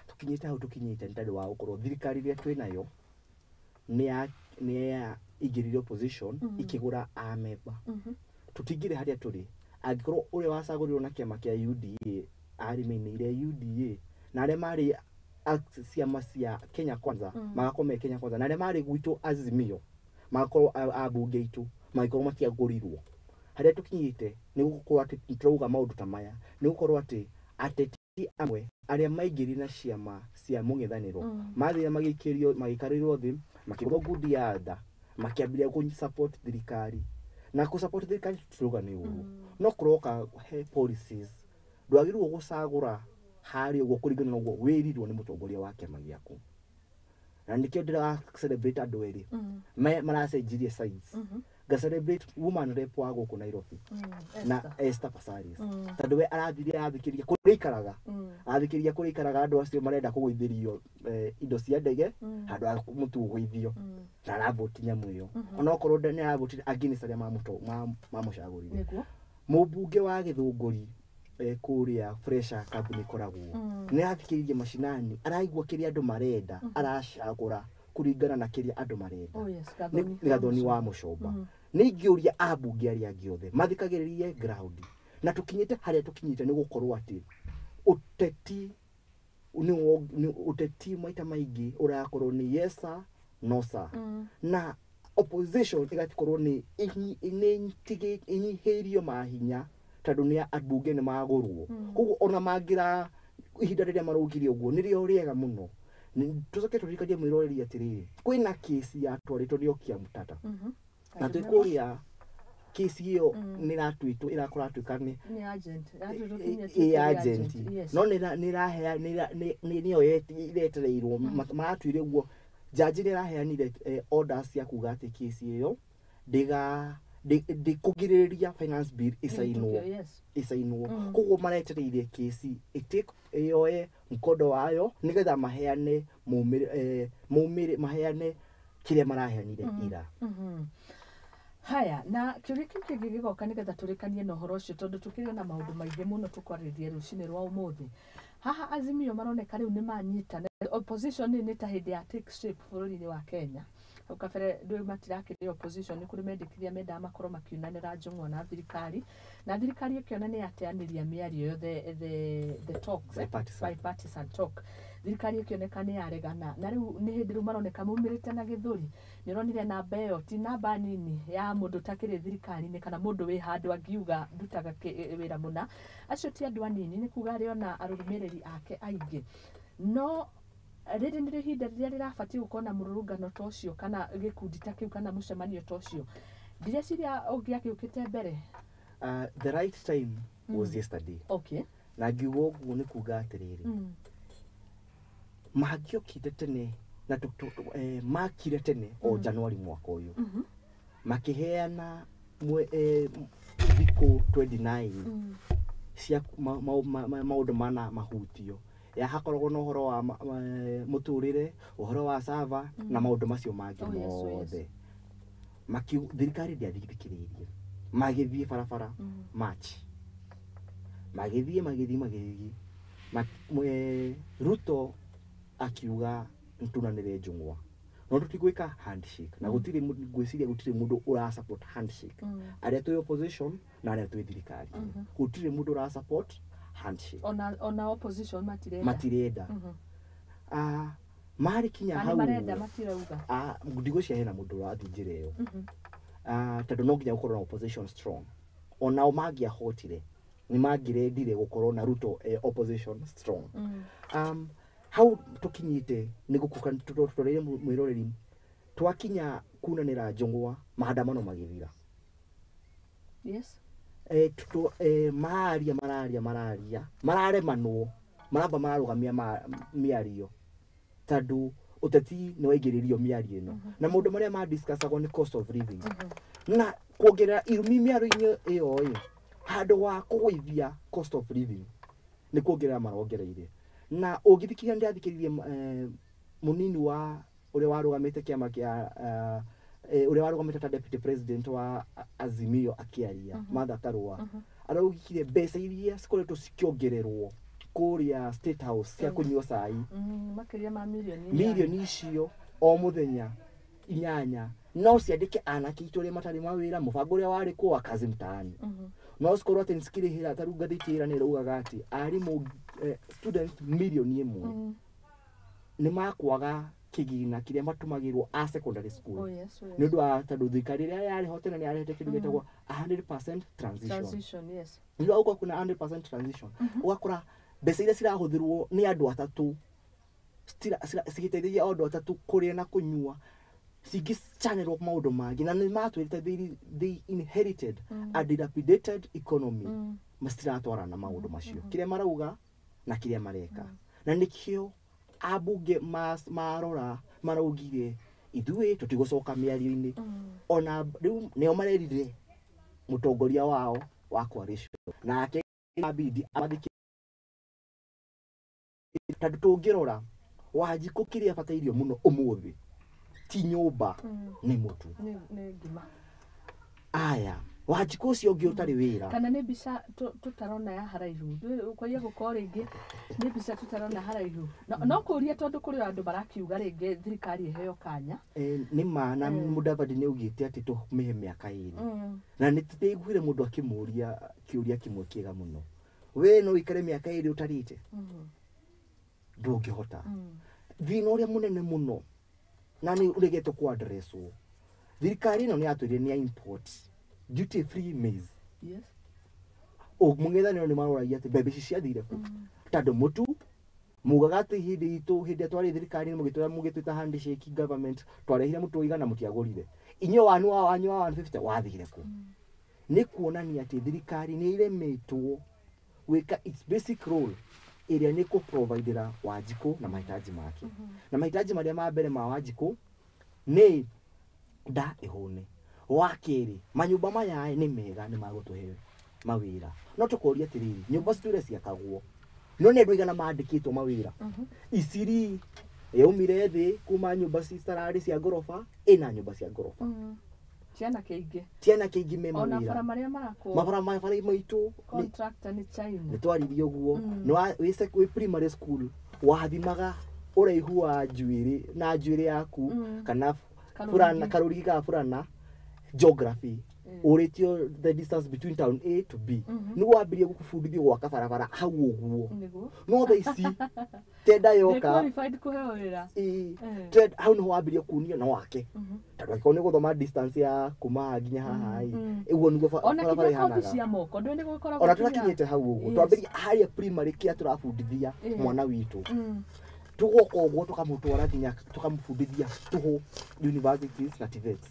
Tũkinyĩte hau tũkinyĩte nĩ tondũ wa gũkorwo thirikari ĩrĩa twĩnayo nĩ ya ingĩrire opposition ikĩgũra amemba. Tũtingĩrĩ harĩa tũrĩ angĩkorwo ũrĩa wacagũrirwo na kĩama kĩa UDA arĩmĩinĩire UDA na arĩa marĩ ciama cia Kenya Kwanza magakorwo me Kenya Kwanza, na arĩa marĩ gwitũ Azimio magakorwo ambunge aitũ magĩkorwo matiagũrirwo. Harĩa tũkinyĩte nĩ gũkorwo atĩ tũrauga maũndũ ta maya, nĩ gũkorwo atĩ ateti amwe arĩa maingĩrire na ciama cia mũng'ethanĩro mathire magĩikĩrio magĩikarĩrwo thĩ makĩgũrwo ngundi ya nda makĩambĩrĩria kũ support thirikari, na kũ support thirikari tũtirauga nĩ ũru, no kũroka he policies ndwagĩrĩirwo gũcagũra harĩa ũguo kũringana na ũguo wĩrirwo nĩ mũtongoria wa kĩama gĩaku. Na nĩkĩo ndĩra celebrate andũ erĩ maracenjirie sides. Nga celebrate woman rep wa gũkũ Nairobi na Esther Passaris, tondũ we arathire arathikĩria kũrĩa ikaraga, arathikĩria kũrĩa ikaraga andũ acio marenda kũgũithĩrio indo cia ndege handũ ha mũtu ũgũithio, na aravoti nyamũ ĩyo, onokorwo nĩ aravotire against arĩa mamũcagũrire. Mũmbunge wa Gĩthũngũri kũrĩa Fresha kambuni ĩkoragwo nĩ arathikĩrĩria macinani, araigua kĩrĩa andũ marenda, aracagũra kũringana na kĩrĩa andũ marenda. Oh yes, nĩ Gathoni wa Mũcomba. Nĩ ingĩũria ambunge arĩa angĩ othe mathikagĩrĩrie ground, na tũkinyĩte harĩa tũkinyĩte nĩ gũkorwo atĩ ũteti nĩ ũteti maita maingĩ ũrakorwo nĩ yes sir, no sir. Na opposition ĩgakorwo nĩ ĩnyihĩirio mahinya tondũ nĩ ambunge nĩ magũrwo. Koguo ona mangĩra ihinda rĩrĩa maraugire ũguo nĩrĩo rĩega mũno. Tũcoke tũririkanie mwĩroreri atĩrĩrĩ, kwĩna kĩci yatwarĩtwo nĩ Okiya Mtata. Na twĩ kũrĩa kĩci ĩyo nĩ ĩratuĩtwo ĩrakoratuĩka nĩ agent, no nĩ nĩyo ĩretereirwo. Maratuire ũguo jaji nĩ ĩraheanire orders cia kuga atĩ kĩci ĩyo ndĩkũgirĩrĩria finance bill ĩcainwo. Koguo maretereire kĩci ĩyoe mkondo wayo nĩgetha maheane maheane kĩrĩa maraheanire ira. Haya, na kĩũria kĩu kĩngĩ gĩgoka nĩgetha tũrĩkanie na ũhoro ũcio tondũ tũkĩrĩ na maũndũ maingĩ mũno tũkwarĩrĩria rũcinĩ rwa ũmũthĩ. Haha Azimio maroneka rĩu nĩ manyita opposition nĩ ta hĩndĩ ya take shape bũrũri-inĩ wa Kenya. Hau kabere ndũĩ matirakĩrĩ opposition, nĩ kũrĩ mendekithia mendaga makorwo makiunanĩra njũng'wa na thirikari, na thirikari ĩkĩona nĩ yateanĩria mĩario the talks, bipartisan talk. Thirikari ĩkĩoneka nĩ yaregana, na rĩu nĩ hĩndĩ rĩu maroneka maumĩrĩte na gĩthũri. Nĩ ũronire namba ĩyo ti namba nini ya mũndũ ũtakĩrĩ thirikari-inĩ kana mũndũ wĩ handũ angiuga ndutaga wĩra mũna. Acio ti andũ anini, nĩ kuga arĩ ona arũmĩrĩri ake aingĩ. No rĩrĩ nĩrĩo ihinda rĩrĩa rĩrabatiĩ gũkorwo na mũrũrũngano ta ũcio kana gĩkundi ta kĩu kana mũcemanio ta ũcio. Ndireciria ũngĩagĩũkĩte mbere. The right time was yesterday. Okay. Na ngiuga ũguo nĩ kuga atĩrĩrĩ, mangĩokire tene na makire tene o Januari mwaka ũyũ, makĩheana thikũ 29 cia maũndũ mana mahutio ya hakoragwo na ũhoro wa mũtũrĩre, ũhoro wa sava na maũndũ macio mangĩ mothe. Thirikari ndĩathikĩrĩirie, magĩthiĩ barabara March, magĩthiĩ Ruto akiuga nĩtunanĩre njũng'wa, no tũtigwĩka handshake, na gũtirĩ ngwĩciria gũtirĩ mũndũ ũra support handshake. Arĩa twĩ opposition na arĩa twĩ thirikari, gũtirĩ mũndũ ũra support handshake. Ona opposition matirenda. Marĩ kinya hau marenda matirauga. Ndigwĩciria hena mũndũ ũrathiĩ njĩra ĩyo, tondũ no nginya gũkorwo na opposition strong. Onao mangĩahotire nĩ mangĩrendire gũkorwo na Ruto opposition strong. Hau tũkinyĩte nĩ gũkuka tũroreire mwĩroreri, twakinya kunanĩra njũng'wa maandamano magĩthira. Yes. Mararia mararemanwo, maramba mararũgamia mĩario tondũ ũteti nĩ waingĩrĩrio mĩario ĩno, na maũndũ marĩa ma discussagwo nĩ cost of living, na kuongerera irumi mĩario-inĩ ĩyo ĩ, handũ wa kũgũithia cost of living nĩ kuongerera marongereire. Na ũngĩthikĩrĩria, ndĩrathikĩrĩirie mũnini wa ũrĩa warũgamĩte kĩama kĩa ũrĩa warũgamĩte ta deputy president wa Azimio akĩaria, Martha Karua, araugire mbeca iria cikoretwo cikĩongererwo kũrĩa State House cia kũnyua cai makĩria ma milioni icio o mũthenya 8 no ciandĩke anake aitũ arĩa matarĩ mawĩra, mũbango ũrĩa warĩ kuo wa kazi mtaani. No cikorwo atĩ nĩcikĩrĩhĩra, ta rĩu ngathĩti ĩra nĩ ĩraugaga atĩ arimũ students milioni 1 nĩ makwaga kĩgĩna kĩrĩa matũmagĩrwo a secondary school. Nĩ ũndũ wa tondũ thirikari ĩrĩa yarĩ ho tene nĩ yarehete kĩndũ gĩtagwo 100% transition. Yes. Nĩ ũndũ wa gũkorwo kwĩna 100% transition, ũgakora mbeca iria cirahũthĩrwo nĩ andũ atatũ cigĩteithagia andũ atatũ kũrĩa na kũnyua, cingĩcanĩrwo maũndũ mangĩ, na nĩ matwĩrĩte they inherited a dilapidated economy. Matiratwarana maũndũ macio, kĩrĩa marauga na kĩrĩa mareka. Na nĩkĩo ambunge marora maraugire ithuĩ tũtigũcoka mĩario-inĩ. Ona rĩu nĩo marerire mũtongoria wao wa coalition, nake abidi amathikĩrĩrie, tondũ tũngĩrora Wanjikũ kĩrĩa abatairio mũno ũmũthĩ ti nyũmba, nĩ mũtu, nĩ ngima. Aya, Wanjikũ ũcio ũngĩ ũtarĩ wĩra. Kana nĩ mbica tũtarona ya haraihu, kwaiya gũkorwo rĩngĩ nĩ mbica tũtarona haraihu. No kũria tondũ kũrĩ andũ marakiuga rĩngĩ thirikari ĩheo kanya. Nĩ ma na Mudavadi nĩ augĩte atĩ tũmĩhe mĩaka 2. Na nĩ tũiguire mũndũ akĩmũria kĩũria kĩmwe kĩega mũno. We no ũikare mĩaka 2 ũtarĩte? Ndũngĩhota. Thĩna ũrĩa mũnene mũno na nĩ ũregetwo kũ addresswo. Thirikari ĩno nĩ yatwĩrire nĩ ya import duty free maize. Yes. Mũng'ethanĩro nĩ maroragia atĩ mbembe ici ciathire kũ? Tondũ mũtu mugaga atĩ hĩndĩ itũ hĩndĩ ĩrĩa twarĩ thirikari mũgĩtwĩra mũgĩtwĩta handshake government twarehire mũtu ũigana mũtiagũrire. Inyuĩ wanu wa wanyu wa 150 wathire kũ? Nĩ kuonania atĩ thirikari nĩ ĩremetwo gwĩka its basic role ĩrĩa nĩ kũprovidera Wanjikũ na mahitaji make. Na mahitaji marĩa ma mbere ma Wanjikũ nĩ nda ĩhũne. Wa kerĩ, manyũmba maya nĩ mega nĩ magũtũhe mawĩra. No tũkoria atĩrĩrĩ, nyũmba citũire ciakagwo. No nĩ andũ aigana mandĩkĩtwo mawĩra. Isiri yaumire thĩ kuma nyũmba citararĩ cia ngoroba ĩna nyũmba cia ngoroba. Ciana kĩingĩ. Ciana kĩingĩ me mawĩra. Ona bara marĩa marakwo. Mabara mabara maitũ. Contractor nĩ China. Nĩ twaririe ũguo. Nĩ wĩ primary school wathimaga ũraihu wa njuĩrĩ na njuĩrĩ yaku kana furana karũrigi ka furana geography ũrĩtio the distance between town A to B. Nĩ wambirie gũbundithio gwaka barabara hau ũguo. No thaa ici tenda yoka qualified kũheo wĩra. Hau nĩho wambirie kunio no wake. Tondũ angĩkorwo nĩ gũthoma distance ya kuma nginya haha ĩ ũguo nĩguo barabara ihanaga. Cia moko ndũ nĩ gũkoragwo ona tũrakinyĩte hau ũguo. Twambirie harĩa primary kĩa tũrabundithia mwana witũ. Tũgoka ũguo tũkamũtwara nginya tũkamũbundithia tũhũ universities na TVETs.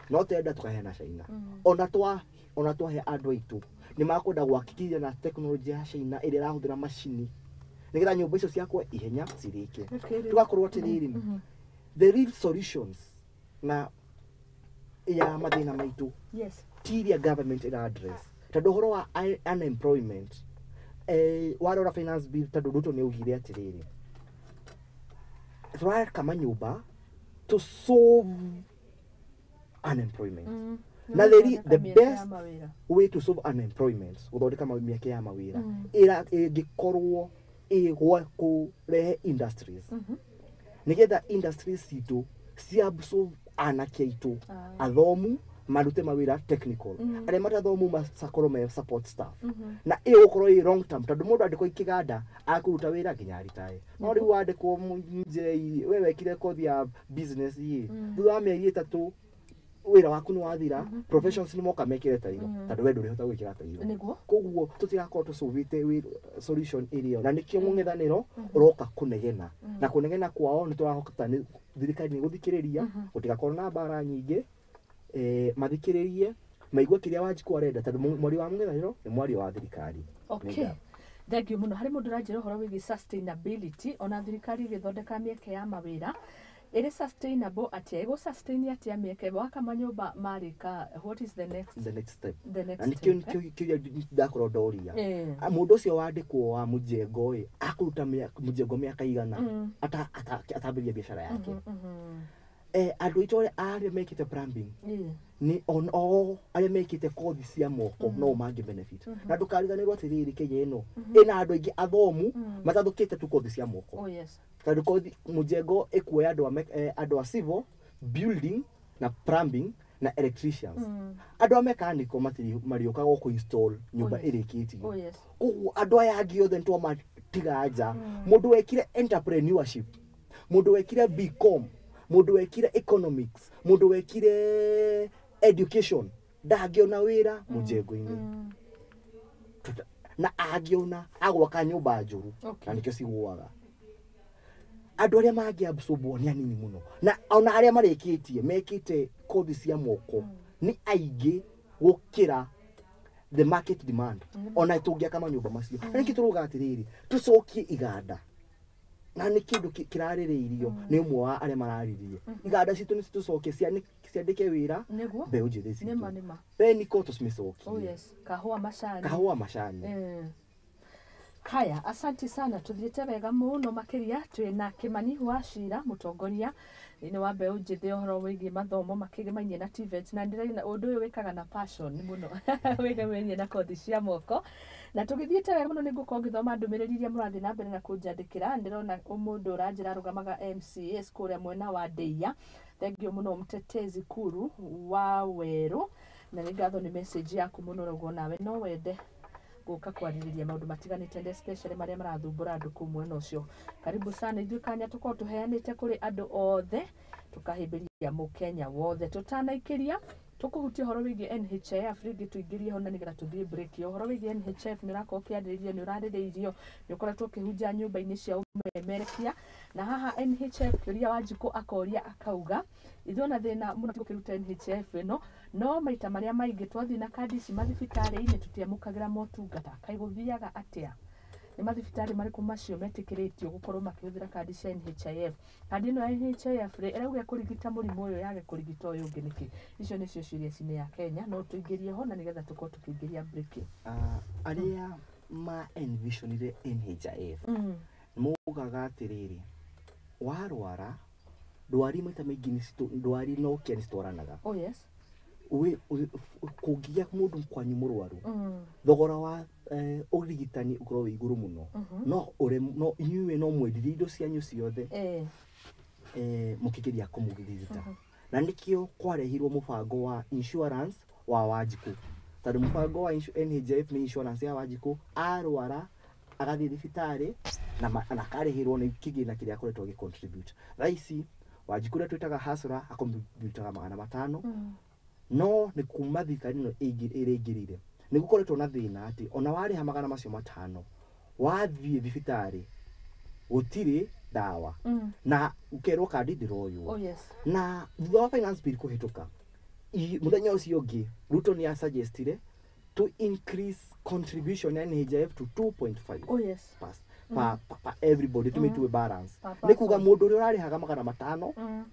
No tenda tukaheana China. Ona twahe andũ aitũ nĩ makwenda gwakithia na tekinoronjĩ ya China ĩrĩa ĩrahũthĩra macini nĩgetha nyũmba icio ciakwo ihenya cirĩke. Tũgakorwo atĩrĩrĩ, the real solutions na ya mathĩna maitũ ti iria government ĩra address. Tondũ ũhoro wa unemployment warora finance bill tondũ Ruto nĩ augire atĩrĩrĩ tũraka manyũmba to solve unemployment. Na the best way to solve unemployment gũthondeka mĩeke ya mawĩra ĩngĩkorwo ĩgwa kũrehe industries nĩgetha industries citũ ciabsorb anake aitũ athomu marute mawĩra technical arĩa matathomu makorwo me support staff na ĩyo gũkorwo ĩ long term tondũ mũndũ andĩkwo ikĩganda akũruta wĩra nginya aritae. No rĩu wandĩkwo njei we wekire kothi ya business ĩ thutha wa mĩeri 3 wĩra waku nĩ wathira, professions nĩ moka mekĩre tairo tondũ we ndũrĩhota gwĩkĩra tairo. Koguo tũtirakorwo tũcũvĩte solution ĩrĩa na nĩkĩo mũng'ethanĩro ũroka kũnegena. Na kũnegena kwao nĩ tũrahota nĩ thirikari nĩ gũthikĩrĩria gũtigakorwo na mbara nyingĩ, mathikĩrĩrie maigue kĩrĩa Wanjikũ arenda tondũ mwario wa mũng'ethanĩro nĩ mwario wa thirikari. Okay. Thank you mũno. Harĩ mũndũ ũranjĩra ũhoro wĩgiĩ sustainability ona thirikari ĩgĩthondeka mĩeke ya mawĩra ĩrĩ sustainable atĩa, ĩgũ sustain atĩa mĩeke waka manyũmba marĩka, what is the next step? Na nĩkĩo kĩũria ndakorwo ndoria mũndũ ũcio wandĩkwo wa mũjengo ĩ akũruta mũjengo mĩaka igana atambĩrĩria biacara yake. Andũ aitũ arĩa mekĩte plumbing nĩ o arĩa mekĩte kothi cia moko no mangĩ benefit. Na ndũkariganĩrwo atĩrĩrĩ Kenya ĩno ĩna andũ aingĩ athomu matathũkĩte tu kothi cia moko. Tondũ kothi mũjengo ĩkuoya andũ a civil, building na plumbing na electricians. Andũ a mechanical marĩũkaga o kũ-install nyũmba ĩrĩkĩtio. Koguo andũ aya angĩ othe nĩtwamatiga nja. Mũndũ wekire entrepreneurship, mũndũ wekire BCom, mũndũ wekire economics, mũndũ wekire education ndangĩona wĩra mũjengo-inĩ. Na angĩona agwaka nyũmba njũru na nĩkĩo cigũaga. Andũ arĩa mangĩabsorbwo nĩ anini mũno. Na ona arĩa marĩkĩtie mekĩte kothi cia moko nĩ aingĩ gũkĩra the market demand. Ona tũngĩaka manyũmba macio. Na nĩkĩo tũrauga atĩrĩrĩ, tũcokie iganda. Na nĩ kĩndũ kĩrarĩrĩirio nĩ ũmwe wa arĩa mararirie. Iganda citũ nĩ tũcokie ciandĩke wĩra mbeũ njĩthĩ citũ. Beniko tũcicokie. Kahũa macani. Kahũa macani. Haya, asante sana, tuthiĩte wega mũno makĩria. Twĩna Kĩmani wa Cira, mũtongoria thĩinĩ wa mbeũ njĩthĩ ũhoro wĩgiĩ mathomo makĩgemainie na TVET, na ndĩraina ũndũ ũyũ wĩkaga na passion mũno wĩgemainie na kothi cia moko. Na tũgĩthiĩte wega mũno, nĩngũkorwo ngĩthoma ndũmĩrĩri iria mũrathiĩ na mbere na kũnjandĩkĩra. Ndĩrona mũndũ ũranjĩra arũgamaga MCAs kũrĩa mwena wa Ndeia. Thank you mũno, mtetezi Kuru wa Werũ, na nĩ ngatho nĩ message yaku mũno. Ũrauga nawe no wende gũka kwarĩrĩria maũndũ matiganĩte and especially marĩa marathumbũra andũ kũu mwena ũcio. Karibu sana. Ithuĩ kanya tũkorwo tũheanĩte kũrĩ andũ othe, tũkahĩmbĩria mũkenya wothe. Tũtanaikĩria tũkũhutia ũhoro wĩgiĩ NHIF rĩngĩ, tũingĩrie ho na nĩgetha tũthiĩ break. Ũhoro wĩgiĩ NHIF nĩ ũrakorwo ũkĩarĩrĩrio, nĩ ũrarĩrĩirio, nĩ ũkoretwo ũkĩhunja nyũmba-inĩ cia ũmemerekia. Na haha NHIF, kĩũria Wanjikũ akoria akauga, ithuĩ ona thĩna mũno ti gũkĩruta NHIF ĩno, no maita marĩa maingĩ twathiĩ na kandi ici mathibitarĩ-inĩ tũtiamũkagĩra motungata. Kaĩ gũthiaga atĩa? Nĩ mathibitarĩ marĩkũ macio metĩkĩrĩtio gũkorwo makĩhũthĩra kandi cia NHIF? Kandi ĩno ya NHIF rĩ, ĩrauga kũrigita mũrimũ ũyũ, yage kũrigita ũyũ ũngĩ nĩkĩ? Icio nĩcio ciũria cinĩ ya Kenya, no tũingĩrie ho na nĩgetha tũkorwo tũkĩingĩria break. Arĩa ma envisionire NHIF maugaga atĩrĩrĩ, warwara ndwari maita maingĩ ndwari na ũkĩa nĩ citwaranaga. Oh yes. Kũngĩgĩa mũndũ kwanyu mũrwaru, thogora wa ũrigitani ũkorwo wĩ igũrũ mũno, no no inyuĩ no mwendirie indo cianyu ciothe mũkĩgeria kũmũrigita. Na nĩkĩo kwarehirwo mũbango wa insurance wa Wanjikũ, tondũ mũbango wa NHIF nĩ insurance ya Wanjikũ. Arwara agathiĩ thibitarĩ na akarĩhĩrwo nĩ kĩgĩna kĩrĩa akoretwo agĩ contribute. Thaa ici Wanjikũ ũrĩa twĩtaga hasra akontributaga 500. No nĩ kuma thirikari ĩno ĩrĩingĩrire, nĩ gũkoretwo na thĩna atĩ ona warĩha 500 wathiĩ thibitarĩ gũtirĩ ndawa na ũkerwo kandi ndĩroywo. Oh yes. Na thutha wa finance bill kũhĩtũka, mũthenya ũcio ũngĩ Ruto nĩ asuggestire to increase contribution ya NHIF to 2.5 Oh yes. per everybody to mm. balance. Per Nĩ kuga person. Mũndũ ũrĩa ũrarĩhaga 500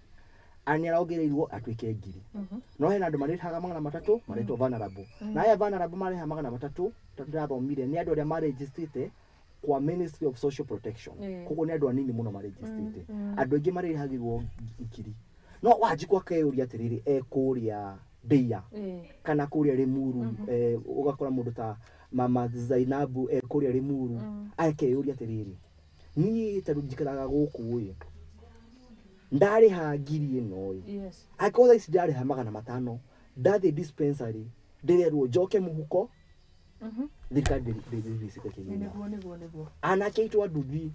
nĩ arongereirwo atuĩke 1000. No hena andũ marĩhaga 300 marĩtwo vulnerable, na aya vulnerable marĩha 300, tondũ ndĩrathomire nĩ andũ arĩa marejistĩte kwa Ministry of Social Protection. Koguo nĩ andũ anini mũno marejistĩte. Andũ aingĩ marĩhagĩrwo 1000. No Wanjikũ akeyũria atĩrĩrĩ, e kũrĩa Ndeia kana kũrĩa Limuru, ũgakora mũndũ ta mama Zainabu e kũrĩa Limuru, akeyũria atĩrĩrĩ, niĩ tondũ njikaraga gũkũ ĩ, ndarĩha 1000 ĩno ĩ, angĩkorwo thaa ici ndarĩha 500, ndathiĩ dispensary ndĩrerwo njoke mũhuko. Thirikari ndĩrĩricite kĩgĩna. Nĩguo. Anake aitũ a nduthi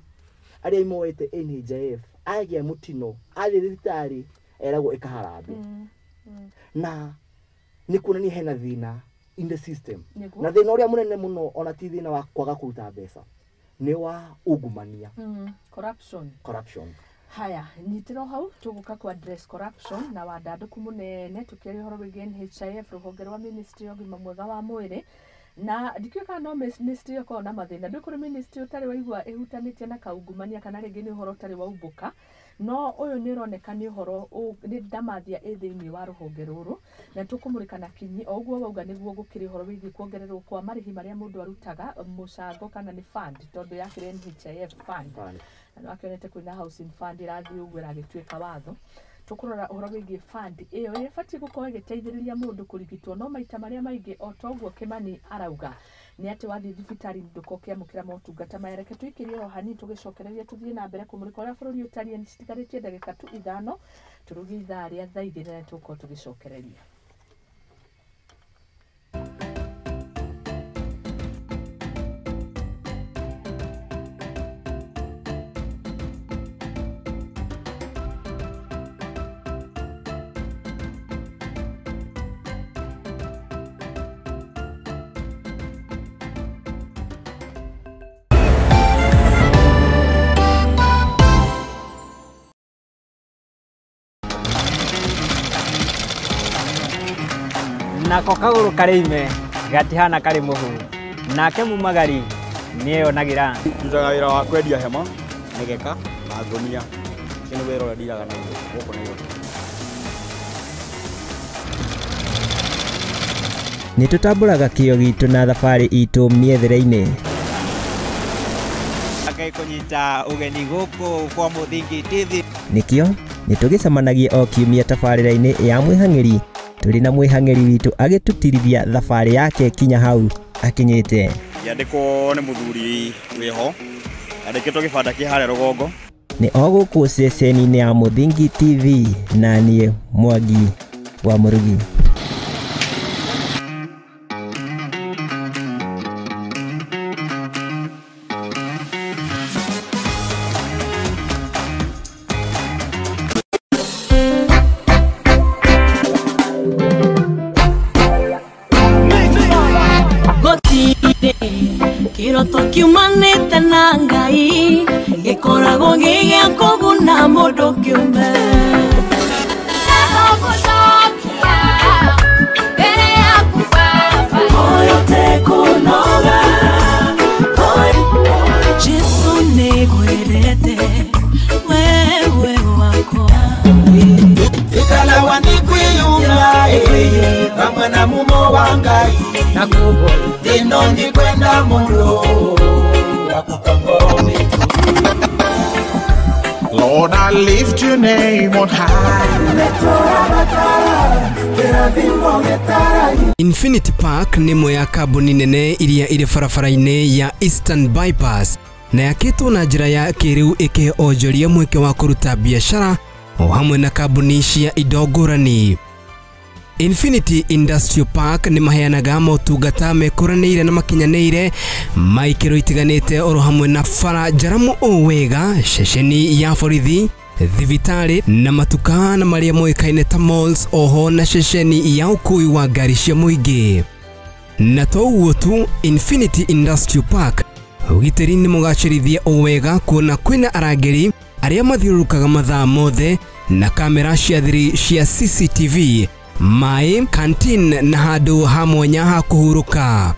arĩa moete NHIF, agĩa mũtino athiĩ thibitarĩ eragwo ĩka harambee. Na nĩ kuonania hena thĩna in the system. Na thĩna ũrĩa mũnene mũno ona ti thĩna wa kwaga kũruta mbeca, nĩ wa ungumania. Corruption. Corruption. Haya, nyitĩrwo hau, tũgũka ku address corruption na wandandũku mũnene tũkĩaria ũhoro wĩgiĩ NHIF, rũhonge rwa ministry ya ũgima mwega wa mwĩrĩ. Na ndikĩũĩ kana no ministry ĩkoragwo na mathĩna. Ndũĩ kũrĩ ministry ũtarĩ waigua ĩhutanĩtie na kaungumania, kana rĩngĩ nĩ ũhoro ũtarĩ waumbũka, no ũyũ nĩ ũroneka nĩ ũhoro nĩ ndamathia ĩ thĩinĩ wa rũhonge rũrũ, na tũkũmũrĩka na kinyi o ũguo wauga nĩguo gũkĩrĩ ũhoro wĩgiĩ kuongererwo kwa marĩhi marĩa mũndũ arutaga mũcango, kana nĩ fund, tondũ yakĩrĩ NHIF fund. Fund. Na nĩwakĩonete kwĩna housing fund ĩrathiĩ ũguo ĩragĩtuĩka watho. Tũkũrora ũhoro wĩgiĩ fund ĩyo ĩrĩa ĩbatiĩ gũkorwo ĩgĩteithĩrĩria mũndũ kũrigitwo, no maita marĩa maingĩ, o ta ũguo Kĩmani arauga, nĩ atĩ wathiĩ thibitarĩ ndũkorwo ũkĩamũkĩra motungata maya. Reke tũikĩrie o hanini, tũgĩcokereria tũthiĩ na mbere kũmũrĩka ũrĩa bũrũri ũtariĩ. Nĩ citigarĩtie ndagĩka tu 5 tũrũgie ithaa rĩa thaa 2, na tũgũkorwo tũgĩcokereria. Nako kagũrũ karĩ ime gatihana karĩ mũhu, nake mumagari nĩeyonagĩra. Ndutaga wĩra wa kwendia hema, mĩgeka na ngũnia. Ũcio nĩ wĩra ũrĩa ndiraga naguo gũkũ Nairobi. Nĩ tũtambũraga kĩo gitũ na thabarĩ itũ mĩethere-inĩ. Agĩkũnyita ũgeni gũkũ kwa Mũthingi TV. Nĩkĩo nĩtũgĩcemanagie o kiumia tabarĩra-inĩ ya mwĩhang'ĩri tũrĩ na mwĩhang'ĩri witũ agĩtũtirithia thabarĩ yake kinya hau akinyĩte. Yandĩkwo nĩ mũthuri wĩho yandĩkĩtwo gĩbanda kĩ harĩa rũgongo. Nĩ o gũkũ ceceni-inĩ ya Mũthingi TV na niĩ Mwangi wa Mũrugi. Kiroto kiumanĩte na Ngai gĩkoragwo gĩ gĩa kũguna mũndũ kĩũmbe. Jesu nĩngwendete wewe wakwa. Ikalawa nikwiyuma hamwe na mumo wa Ngai ino ndikwenda muno Lord, I lift your name on high. Infinity Park nĩ ĩmwe ya kambuni nene iria irĩ barabara-inĩ ya Eastern Bypass na yakĩtwo na njĩra ya kĩrĩu ĩkĩhe onjoria mweke wa kũruta biacara o hamwe na kambuni cia indo ngũrani. Infinity Industrial Park nĩ maheanaga motungata mekũranĩire na makinyanĩire ma ikĩro itiganĩte oro hamwe na bara njaramu o wega, ceceni ya borithi, thibitarĩ na matuka na marĩa moĩkaine ta malls, oho na ceceni ya ũkui wa ngari cia mũingĩ. Na to ũguo tu, Infinity Industrial Park ũgitĩri nĩ mũgacĩrithie o wega kuona kwĩna arangĩri arĩa mathiũrũrũkaga mathaa mothe na kamera cia thiri cia CCTV, maĩ, canteen na handũ ha mwanya ha kũhurũka.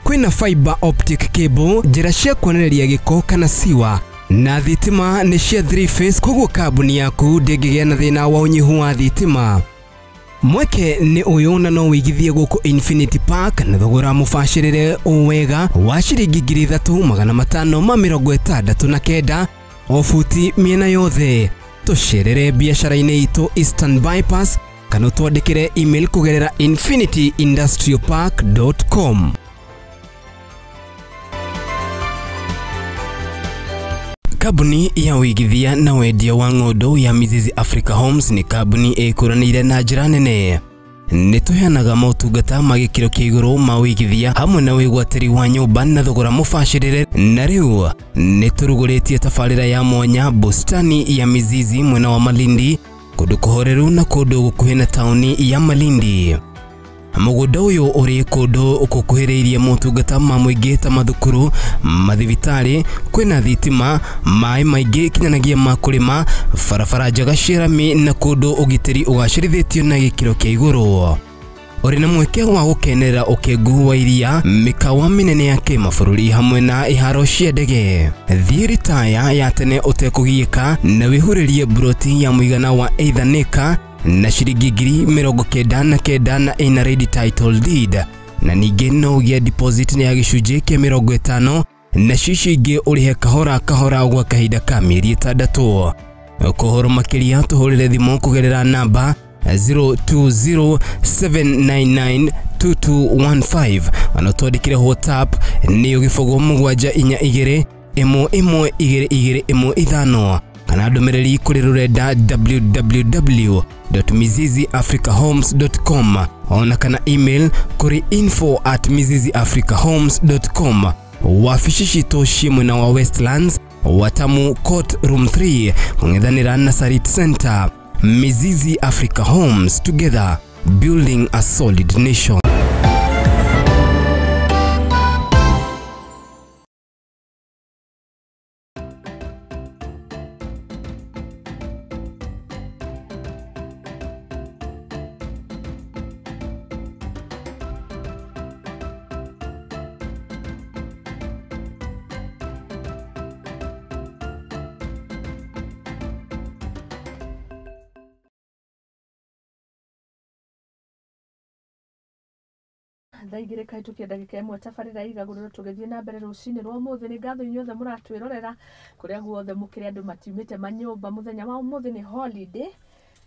Kwĩna fiber optic cable, njĩra cia kuonereria gĩko kana siwa, na thitima nĩ cia 3 phase, koguo kambuni yaku ndĩngĩgĩa na thĩna wa ũnyihu wa thitima. Mweke nĩ ũyũ na no wĩigithie gũkũ Infinity Park na thogora mũbacĩrĩre o wega wa ciringi 3569 o buti mĩena yothe. Tũcerere biacara-inĩ itũ Eastern Bypass kana ũtwandĩkĩre email kũgerera infinityindustrialpark.com. Kambuni ya ũigithia na wendia wa ng'ondu ya Mizizi Africa Homes nĩ kambuni ĩkũranĩire na njĩra nene. Nĩ tũheanaga motungata ma gĩkĩro kĩa igũrũ ma ũigithia hamwe na wĩgwatĩri wa nyũmba na thogora mũbacĩrĩre, na rĩu nĩ tũrugũrĩtie tabarĩra ya mwanya bustani ya Mizizi mwena wa Malindi, kũndũ kũhoreru na kũndũ gũkuhĩ na taũni ya Malindi. Mũgũnda ũyũ ũrĩ kũndũ gũkuhĩrĩirie motungata ma mũingĩ ta mathukuru, mathibitarĩ, kwĩna thitima, maĩ maingĩ kinyanagĩa ma kũrĩma, barabara njega cia rami na kũndũ ũgitĩri ũgacĩrithĩtio na gĩkĩro kĩa igũrũ. Ũrĩ na mweke wa gũkenerera ũkengu wa iria, mĩkawa mĩnene ya kĩmabũrũri hamwe na iharo cia ndege. Thiĩ ritaya ya tene ũtekũgiĩka na wĩhurĩrie mburoti ya mũigana wa either acre na ciringi 99,000 na ĩna ready title deed, na ningĩ no ũgĩe deposit ya gĩcunjĩ kĩa 50 na cicio ingĩ ũrĩhe kahora kahora gwa kahinda ka mĩeri 6. Kũhoro makĩria tũhũrĩre thimũ kũgerera namba 0207992215 ona twandĩkĩre WhatsApp nĩyo 0742 11 22 15 kana ndũmĩrĩri kũrĩ rũrenda www.miziziafricahomes.com ona kana email kũrĩ info@miziziafricahomes.com. Wabici citũ ciĩ mwena wa Westlands, Watamu Court Room 3, kũng'ethanĩra na Sarit Center. Mizizi Africa Homes, together building a solid nation. Thaa 2 kahĩtũkia ndagĩka 1 tabarĩra igagũrĩrwo tũgĩthiĩ na mbere rũcinĩ rwa ũmũthĩ. Nĩ ngatho inyuothe mũratwĩrorera kũrĩa guothe mũkĩrĩ, andũ matiumĩte manyũmba. Mũthenya wa ũmũthĩ nĩ holiday,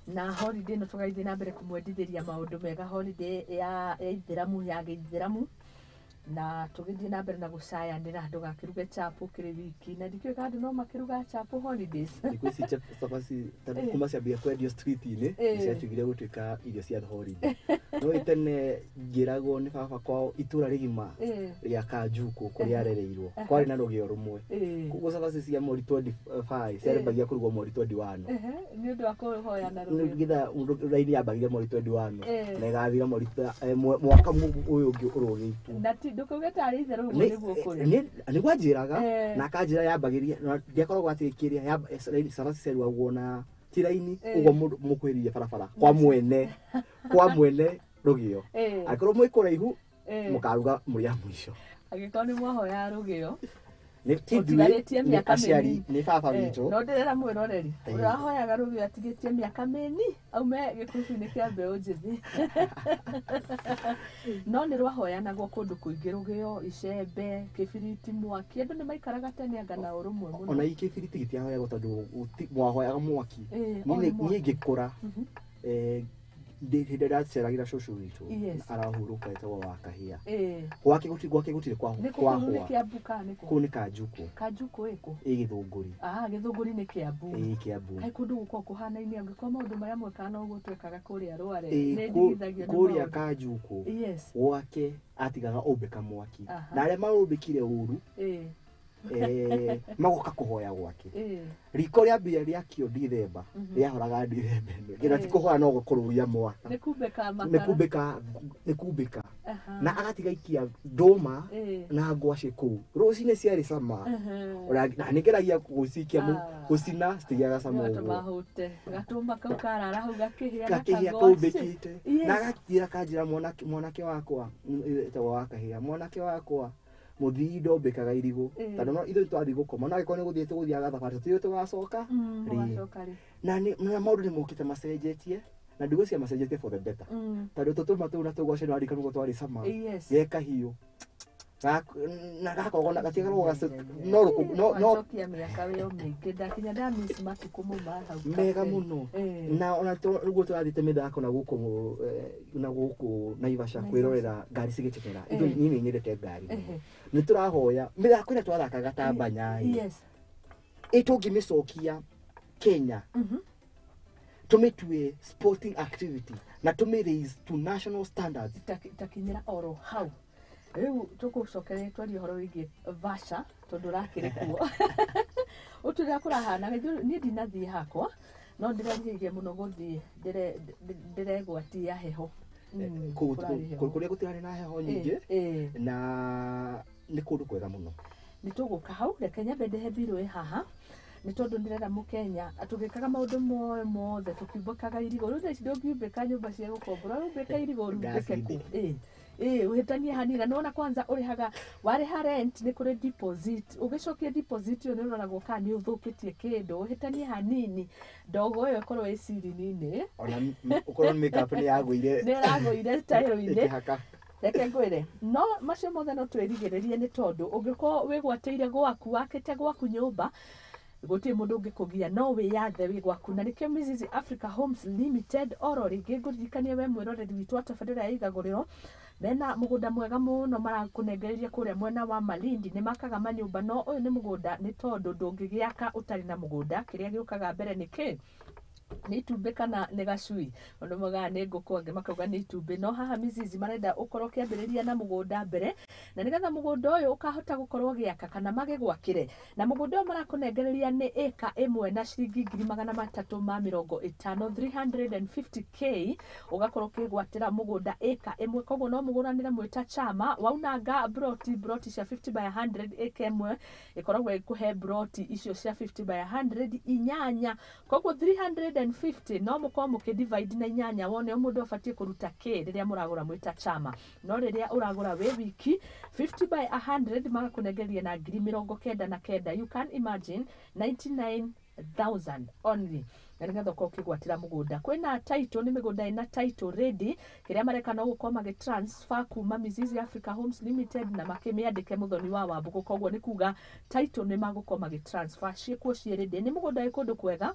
na holiday ĩno tũgathiĩ na mbere kũmwendithĩria maũndũ mega, holiday ya ithĩramu, ya gĩithĩramu, na tũgĩthiĩ na mbere na gũcayanĩra. Ndũgakĩruge chapo kĩrĩ wiki, na ndikĩũĩ kana andũ no makĩruga chapo holidays. Thikũ ici cabaci tondũ kuma ciambia kwendio street-inĩ, nĩciatigire gũtuĩka irio cia holiday. No tene ngĩragwo nĩ baba kwao itũra rĩgima rĩa Kanjukũ kũrĩa arereirwo kwarĩ na rũgĩo rũmwe, koguo cabaci cia mweri 25 ciarembagia kũrugwo mweri 21. Nĩ ũndũ wa kũhoya na rũgĩo. Nĩgetha raini yambagia mweri 21 na ĩgathira mweri mwaka ũyũ ũngĩ ũrũgĩtwo. Na ti ndũkauge tarĩ itherũ, ũguo nĩguo kũrĩ. Nĩguo anjĩraga, na akanjĩra yambagĩria na ndiakoragwo atĩ kĩrĩa cabaci ciarugagwo na ti raini ũguo mũndũ mũkwĩrire barabara kwa mwene rũgĩo, angĩkorwo mwĩ kũraihu mũkaruga mũrĩ a mũico. Angĩkorwo nĩ mwahoya rũgĩo. Nĩ ti ithuĩ, Ũtigarĩtie nĩ mĩaka aciari, mĩnini. Nĩ baba witũ. No ndĩrera mwĩroreri ũrahoyaga rũgĩo atigĩtie mĩaka mĩni aume gĩkubu-inĩ kĩa mbeũ njĩthĩ, no nĩ rwahoyanagwo kũndũ kũingĩ, rũgĩo, icembe, kĩbiriti, mwaki. Andũ nĩ maikaraga tene anga na ũrũmwe mũno. Ona ikĩbiriti gĩtiahoyagwo tondũ mwahoyaga mwaki. O nĩ mwaki. Niĩ ngĩkũra, hĩndĩ ĩrĩa ndaceragĩra cũcũ witũ arahurũka, etagwo wa Kahĩa, gwake gũtirĩ Nĩ kũ kũu? Nĩ kwahũa. Kĩambu kana nĩ kũ? Kũu nĩ Kanjukũ. Kanjukũ ĩkũ? Ĩ Gĩthũngũri. Ah, Gĩthũngũri nĩ Kĩambu. Ĩ Kĩambu. Kaĩ kũndũ gũkoragwo kũhanaine, angĩkorwo maũndũ marĩa mwekaga noguo twekaga kũrĩa Rware. Nĩ ndigithagio nĩ Kũrĩa maũndũ. Kanjukũ gwake atigaga ũmbĩka mwaki na arĩa marũmbĩkire ũru magoka kũhoya gwake. Riko rĩambia rĩakio Dithemba, rĩahoraga Dithemba ĩno nginya ti kũhoya no kũrũria mwaka. Nĩ kumbĩka Nĩ makara. kumbĩka, nĩ kumbĩka, na agatiga ikia ndũma na ngwacĩ kũu rũcinĩ ciarĩ cama. Ona na nĩ ngeragia gũcikia gũcina citigiaga cama No ũguo. Tũmahũte gatũma kau karara hau gakĩhĩa na Gakĩhĩa kangwacĩ. kũmbĩkĩte na agakĩra kanjĩra mwanake wakwa, etagwo wa Kahĩa, mwanake wakwa mũthii ndombĩkaga irigũ tondũ no ithuĩ twathiĩ gũkoma, no angĩkorwo nĩ gũthiĩ tũgũthiaga thabarĩ tũtiũĩ tũgacoka rĩ. Mũgacoka rĩ? Na na maũndũ nĩ mokĩte macenjetie, na ndigwĩciria macenjetie for the better, tondũ tũtũma tũu na tũgwacĩ no arikana ũguo twarĩ cama ge kahiũ na gakoragwo na gatikoragwo no rũkũngũ no Wacokia mĩaka ĩyo mĩingĩ, ndakinya ndamiss matukũ mau ma hau mega kabere. Mũno. Na ona ũguo tũrathiĩte mĩthako na gũkũ na gũkũ Naivasha kwĩrorera ngari cigĩteng'era, ithuĩ niĩ nĩ nyendete ngari mũno. Nĩ tũrahoya mĩthako ĩrĩa twathakaga ta mbanyai ĩ tũngĩmĩcokia Kenya, tũmĩtue sporting activity na tũmĩ raise to national standards. Takinyĩra oro hau rĩu tũkũcokeria twarie ũhoro wĩgiĩ Vasha tondũ ũrakĩrĩ kuo ũtũrĩa kũrahana. Niĩ ndinathiĩ hakwa, no ndĩrerirĩirie mũno gũthiĩ, ndĩregwatia heho. Kũu Kũrarĩ heho. Kũrĩa gũtirarĩ na heho nyingĩ na nĩ kũndũ kwega mũno. Nĩ tũgũka hau, reke nyambe ndehe mbirũ ĩ haha nĩ tondũ ndĩrenda mũkenya tũgĩkaga maũndũ moe mothe tũkiumbĩkaga irigũ. Rĩu thaa ici ndũngiumbĩka nyũmba cia gũkombora, ũrumbĩka irigũ ũrumbĩke kũ? Ĩ ũhĩtanie hanini na nĩwona kwanza ũrĩhaga, warĩha rent nĩ kũrĩ deposit, ũgĩcokia deposit ĩyo nĩ ũroragwo kana nĩ ũthũkĩtie kĩndũ, ũhĩtanie hanini ndogo ĩyo ĩkorwo ĩ cirini-inĩ. Ona ũkorwo makeup nĩ yagũire. Nĩ ĩragũire tairo-inĩ. Ĩkĩhaka. Reke ngwĩre, no macio mothe no twĩrigĩrĩrie nĩ tondũ ũngĩkorwo wĩgwatĩire gwaku, wakĩte gwaku nyũmba, gũtirĩ mũndũ ũngĩkũgia, no wĩyathe wĩ gwaku, na nĩkĩo Mizizi Africa Homes Limited oro rĩngĩ ngũririkanie we mwĩroreri witũ wa tabarĩra ya igagũrĩro, mena mũgũnda mwega mũno marakũnengereria kũrĩa mwena wa Malindi. Nĩ makaga manyũmba, no ũyũ nĩ mũgũnda nĩ tondũ ndũngĩgĩaka ũtarĩ na mũgũnda. Kĩrĩa gĩũkaga mbere nĩ kĩ? Nĩ itumbĩ kana nĩ gacui? Andũ maugaga nĩ ngũkũ, angĩ makauga nĩ itumbĩ, no haha Mizizi marenda ũkorwo ũkĩambĩrĩria na mũgũnda mbere, na nĩgetha mũgũnda ũyũ ũkahota gũkorwo ũgĩaka kana magĩgwakĩre. Na mũgũnda ũyũ marakũnengereria nĩ ĩka 1 na ciringi 350,000, 350K, ũgakorwo ũkĩgwatĩra mũgũnda ĩka 1. Koguo no mũgũranĩre mwĩ ta chama, waunanga broti, broti cia 50 by 100, ĩka 1 ĩkoragwo ĩkũhe broti icio cia 50 by 100 inyanya. Koguo 350 no mũkorwo mũkĩ divide na inyanya, wone o mũndũ abatiĩ kũruta kĩ rĩrĩa mũragũra mwĩ ta chama. No rĩrĩa ũragũra wĩ wiki, 50 by 100 magakũnengeria na 99,000, you can imagine, 99,000 only. Na na nĩgetha ũkorwo ũkĩgwatĩra mũgũnda. Kwĩna title, nĩ mĩgũnda ĩna title ready, kĩrĩa mareka no gũkorwo magĩ transfer kuma Mizizi Africa Homes Limited na makĩmĩandĩke Mũthoni wa Wambũgũ. Koguo nĩ kuga title nĩ magũkorwo magĩ transfer ciĩkuo ciĩ ready. Nĩ mũgũnda wĩ kũndũ kwega,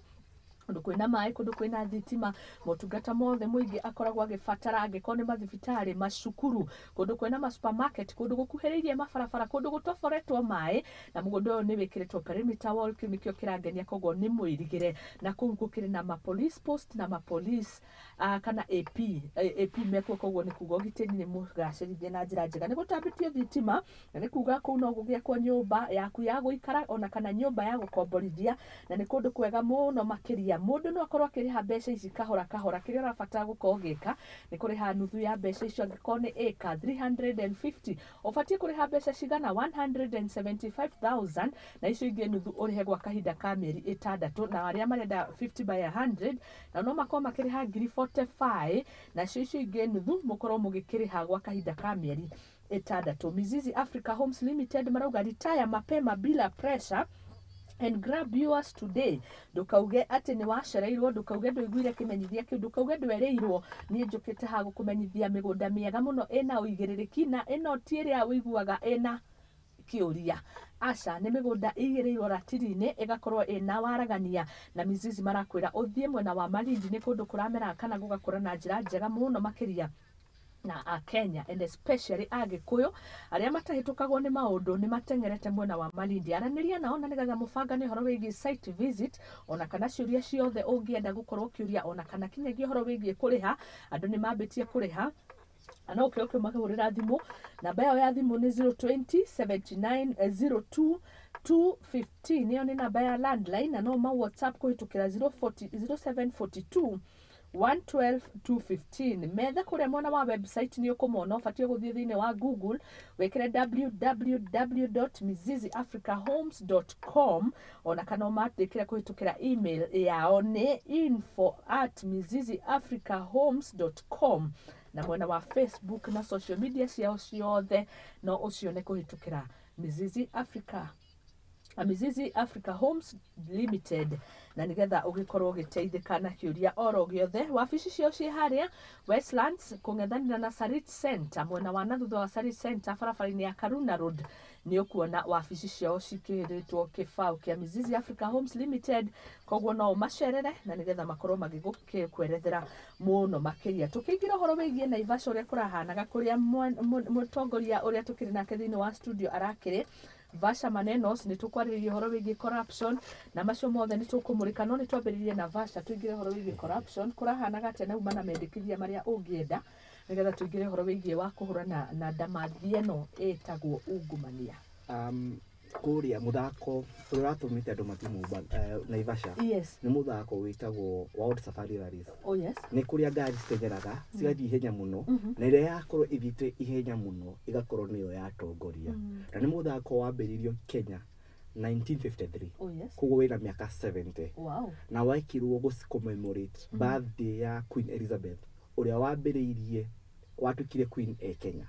kũndũ kwĩna maĩ, kũndũ kwĩna thitima, motungata mothe mũingĩ akoragwo agĩbatara, angĩkorwo nĩ mathibitarĩ, macukuru, kũndũ kwĩna ma supermarket, kũndũ gũkuhĩrĩirie mabarabara, kũndũ gũtoboretwo maĩ, na mũgũnda ũyũ nĩ wĩkĩrĩtwo perimeter wall. Kĩu nĩkĩo kĩrangenia, koguo nĩ mũirigĩre. Na kũu gũkĩrĩ na ma police post na ma police kana AP, AP mekuo, koguo nĩ kuga ũgitĩri nĩ mũgacĩrithie na njĩra njega. Nĩ gũtambĩtio thitima, na nĩ kuga kũu no gũgĩakwo nyũmba yaku ya gũikara ona kana nyũmba ya gũkomborithia, na nĩ kũndũ kwega mũno makĩria. Mũndũ no akorwo akĩrĩha mbeca ici kahora kahora. Kĩrĩa ũrabatara gũkorwo ũgĩka nĩ kũrĩha nuthu ya mbeca icio. Angĩkorwo nĩ ĩka 350, ũbatiĩ kũrĩha mbeca cigana? 175,000, na icio ingĩ nuthu ũrĩhe gwa kahinda ka mĩeri 6. Na arĩa marenda 50 by 100 na no makorwo makĩrĩha ngiri 45, nacio icio ingĩ nuthu mũkorwo mũgĩkĩrĩha gwa kahinda ka mĩeri 6. Mizizi Africa Homes Limited marauga retire mapema bila pressure and grab yours today. Ndukauge atĩ nĩ wacereirwo, ndukauge ndũiguire kĩmenyithia kĩu, ndukauge ndwereirwo. Niĩ njũkĩte ha gũkũmenyithia mĩgũnda mĩega mũno ĩna ũigĩrĩrĩki, na ĩno ti ĩrĩa ũiguaga ĩna kĩũria, aca, nĩ mĩgũnda ĩigĩrĩirwo ratiri-inĩ, ĩgakorwo ĩna waragania. Na Mizizi marakwĩra ũthiĩ mwena wa Malindi, nĩ kũndũ kũramera kana gũgakũra na njĩra njega mũno makĩria, na Akenya and especially Agĩkũyũ arĩa matahĩtũkagwo nĩ maũndũ nĩ mateng'erete mwena wa Malindi. Aranĩria nao na nĩgetha mũbangane ũhoro wĩgiĩ site visit, ona kana ciũria ciothe ũngĩenda gũkorwo ũkĩũria, ona kana kinyagia ũhoro wĩgiĩ kũrĩha. Andũ nĩ mambĩtie kũrĩha, na no ũkĩoke ũkĩmahũrĩra thimũ. Namba yao ya thimũ nĩ 020 79 02 215. Ĩyo nĩ namba ya landline, na no ma WhatsApp kũhĩtũkĩra 040 0742 112 215. Metha kũrĩa mwena wa website nĩ ũkũmona. Ũbatiĩ gũthiĩ thĩinĩ wa Google, wĩkĩre www.miziziafricahomes.com, ona kana ũmandĩkĩre kũhĩtũkĩra email yao nĩ info@miziziafricahomes.com, na mwena wa Facebook na social media ciao ciothe no ũcione kũhĩtũkĩra Mizizi Africa Homes Limited, na nigetha ũgĩkorwo ũgĩteithĩka na kĩũria oro gĩothe. Wabici ciao ciĩ harĩa Westlands, kũng'ethanĩra na Sarit Center, mwena wa na thutha wa Sarit Center, barabara-inĩ ya Karuna Road, nĩ ũkuona wabici ciao cikĩrĩtwo kĩbaũ kĩa Mizizi Africa Homes Limited. Koguo no ũmacerere na nigetha makorwo magĩgũkwerethera mũno makĩria. Tũkĩingĩra ũhoro wĩgiĩ Naivasha, ũrĩa kũrahanaga, kũrĩa mũtongoria ũrĩa tũkĩrĩ nake thĩinĩ wa studio arakĩrĩ Vasha Manenos, nĩ tũkwarĩrĩria ũhoro wĩgiĩ corruption na macio mothe nĩ tũkũmũrĩka, no nĩ twambĩrĩrie na Vasha. Tũingĩre ũhoro wĩgiĩ corruption, kũrahanaga atĩa na uma na mendekithia marĩa ũngĩenda nĩgetha tũingĩre ũhoro wĩgiĩ wa kũhũrana na ndamathi ĩno ĩtagwo ungumania? Kũrĩa mũthako ũrĩa ũratũmĩte andũ mathiĩ Naivasha nĩ mũthako wĩtagwo World Safari Rallies. Oh yes. Nĩ kũrĩa ngari citeng'eraga cigathiĩ ihenya mũno, na ĩrĩa yakorwo ĩthiĩte ihenya mũno ĩgakorwo nĩyo yatongoria. Na nĩ mũthako wambĩrĩirio Kenya 1953. Oh yes. Koguo wĩna mĩaka 70. Na wekirwo gũ commemorate birthday ya Queen Elizabeth, ũrĩa wambĩrĩirie, watuĩkire queen e Kenya.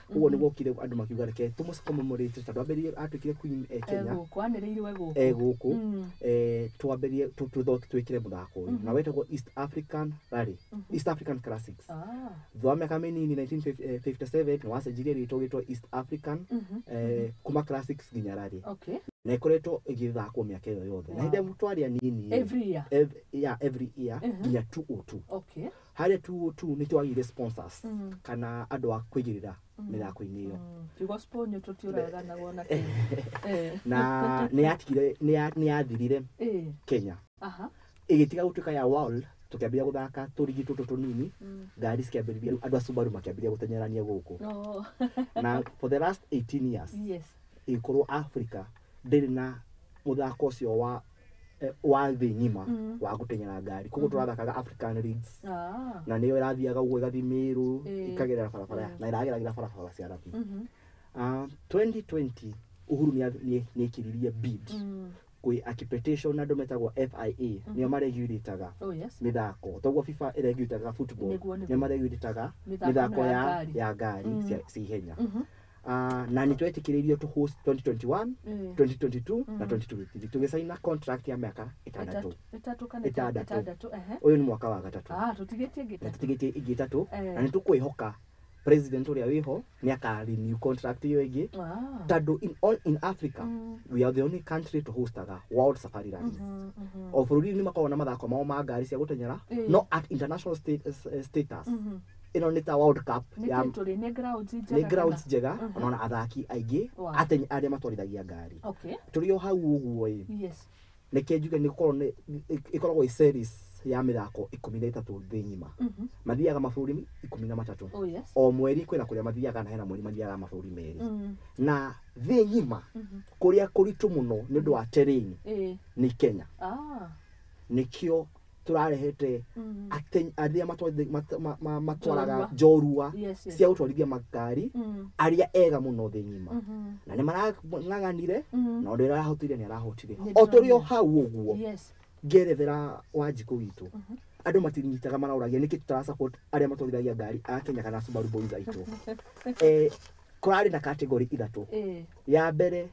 Koguo nĩ gwokire andũ makiuga reke tũmũ commemorate, tondũ ambĩrĩirie atuĩkire queen e Kenya. Gũkũ anĩrĩirwo gũkũ. E gũkũ. Twambĩrĩrie twĩkĩre mũthako ũyũ, na wetagwo East African Rally, East African Classics. Thutha wa mĩaka mĩnini, 1957, nĩ wacenjirie rĩtwa ũgĩtwo East African, kuma Classics nginya Rally. Na ĩkoretwo ĩgĩthakwo mĩaka ĩyo yothe, na hĩndĩ ĩrĩa twarĩ anini. Every year. Yeah, every year nginya 202. Harĩa 202 nĩ twagĩire sponsors kana andũ a kũigĩrĩra mĩthako-inĩ ĩyo. Kiugo sponyo tũtiũraganagwo na kĩo. Na nĩ yatigire, nĩ yathirire Kenya, ĩgĩtiga gũtuĩka ya world. Tũkĩambĩrĩria gũthaka tũrigi tũtũ tũnini, ngari cikĩambĩrĩria, andũ a Subaru makĩambĩrĩria gũteng'erania gũkũ. Na for the last 18 years ĩgĩkorwo Africa ndĩrĩ na mũthako ũcio wa thĩ ng'ima wa gũteng'era ngari. Koguo tũrathakaga African leagues, na nĩyo ĩrathiaga ũguo, ĩgathiĩ Meru, ĩkagerera barabara na ĩrageragĩra barabara cia rami. 2020 Uhuru nĩ ekĩririe bid kwĩ akipetition andũ metagwo FIA, nĩo maregurĩtaga Oh yes. mĩthako. Toguo FIFA ĩregurĩtaga football, Nĩguo, nĩguo. nĩo maregurĩtaga mĩthako mĩthako ĩno ya ya ngari. ya ngari cia ihenya. Na nĩ twetĩkĩrĩirio to host 2021, 2022 na 2023, tũgĩcaina contract ya mĩaka 6. Ĩtatũ kana 6. 6, ehe. Ũyũ nĩ mwaka wa gatatũ. Ah, tũtigĩtie ĩngĩ Na 3. tũtigĩtie ĩngĩ 3. Eh. Na nĩ tũkwĩhoka president ũrĩa wĩho nĩ aka renew contract ĩyo ĩngĩ, tondũ in all in Africa we are the only country to hostaga World Safari Rallies. O bũrũri nĩ makoragwo na mathako mao ma ngari cia gũteng'era, no at international status, ĩno nĩ ta World Cup. Nĩ Ya kĩ tũrĩ nĩ grounds njega? Nĩ grounds njega, ona athaki aingĩ, arĩa matwarithagia ngari. Tũrĩ o hau ũguo ĩ, nĩkĩ njuge nĩ gũkorwo nĩ ĩkoragwo ĩ series ya mĩthako 13 thĩ ng'ima. Mathiaga mabũrũri 13. Oh, yes. O mweri kwĩna kũrĩa mathiaga, na hena mweri mathiaga mabũrũri 2. Na thĩ ng'ima kũrĩa kũritũ mũno nĩ ũndũ wa terrain nĩ Kenya. Nĩkĩo tũrarehete arĩa matwaraga njorua cia gũtwarithia makari, arĩa ega mũno thĩ ng'ima, na nĩ marang'ang'anire, na ũndũ ũrĩa arahotire nĩ arahotire. O tũrĩ o hau ũguo, ngerethera Wanjikũ witũ, andũ matinyitaga, maraũragia nĩkĩ tũtara support arĩa matwarithagia ngari a Kenya kana Subaru Boys aitũ. Kũrarĩ na category 3. Ya mbere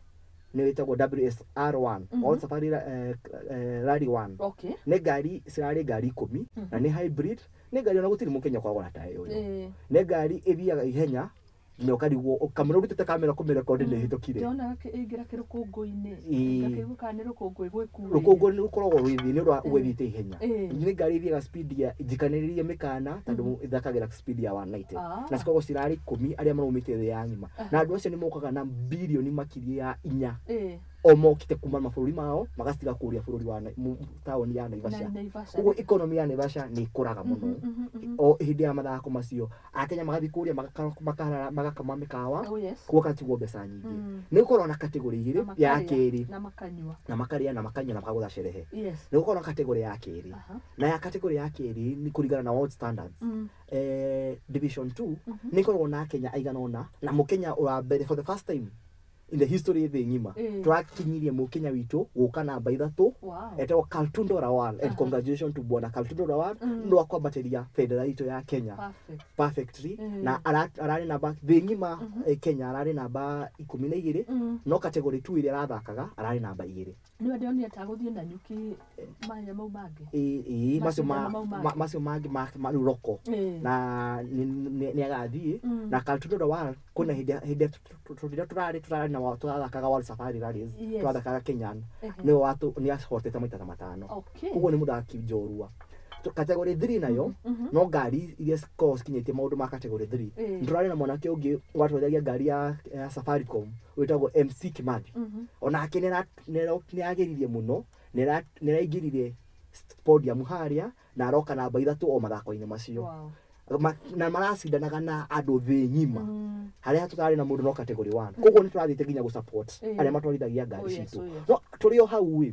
nĩ ĩtagwo WSR1, World Safari Rally 1. Nĩ ngari cirarĩ ngari 10, na nĩ hybrid, nĩ ngari ona gũtirĩ mũkenya ũkoragwo na ta ĩyo. Nĩ ngari ĩthiaga ihenya nginya ũkarigwo kamũra ũrutĩte kamera kũmĩrekondi nĩ ĩhĩtũkire. Ndĩrona ĩingĩra kĩrũkũngũ-inĩ. Ngakĩigua kana nĩ rũkũngũ ĩgwĩkuĩire. Rũkũngũ nĩ rũkoragwo rwĩ thĩ nĩ ũndũ wa ũguo ĩthiĩte ihenya. Nĩ ngari ĩthiaga speed ya njikanĩrĩrie mĩkana, tondũ ĩthakagĩra speed ya 190. Na cikoragwo cirarĩ 10 arĩa maraumĩte thĩ ya ng'ima, na andũ acio nĩ mokaga na birioni makĩria ya 4. O mokite kuma mabũrũri mao magacitiga kũrĩa bũrũri wa taũni ya Naivasha. Na Naivasha. Koguo economy ya Naivasha nĩ ĩkũraga mũno o hĩndĩ ya mathako macio. Akenya magathiĩ kũrĩa magakama mĩkawa, koguo gatigwo mbeca nyingĩ. Nĩ gũkorwo na category 2 ya kerĩ. Na makanyua. Na makarĩa na makanyua na makagũra sherehe. Nĩ gũkorwo na category ya kerĩ, na ya category ya kerĩ nĩ kũringana na world standards. Division 2 nĩ ĩkoragwo na Akenya aigana ũna, na mũkenya wa mbere for the first time in the history thĩ ng'ima, tũrakinyirie mũkenya witũ gũka namba 3, etagwo Kaltundo Rawal, and congratulations to bwana Kaltundo Rawal nĩ wa kwambatĩria bendera itũ ya Kenya perfectly. Na ararĩ namba thĩ ng'ima, Kenya ararĩ namba 12, no category 2 ĩrĩa arathakaga ararĩ namba 2. Nĩwe ndĩronire ta gũthiĩ na nyuki mahenya mau mangĩ. Ĩĩ, macio Macindano mau mangĩ. Macio mangĩ ma rĩu roko na nĩ agathiĩ. Na Kaltundo Rawal kwĩna hĩndĩ rĩrĩa tũrarĩ na tũrathakaga World Safari Rallies, tũrathakaga Kenyan, nĩwe nĩ ahotete maita ta 5. Koguo nĩ mũthaki njorua. Category 3 nayo no ngari iria cikoragwo cikinyĩtie maũndũ ma category 3. Nĩtũrarĩ na mwanake ũngĩ watwarithagia ngari ya Safaricom wĩtagwo MC Kimathi. Onake nĩ ageririe mũno, nĩ araingĩrire podium harĩa na aroka namba 3 o mathako-inĩ macio. Na maracindanaga na andũ thĩ ng'ima, harĩa tũtarĩ na mũndũ no category 1. Koguo nĩ tũrathiĩte nginya gũ support arĩa matwarithagia ngari citũ. No tũrĩ o hau ĩ,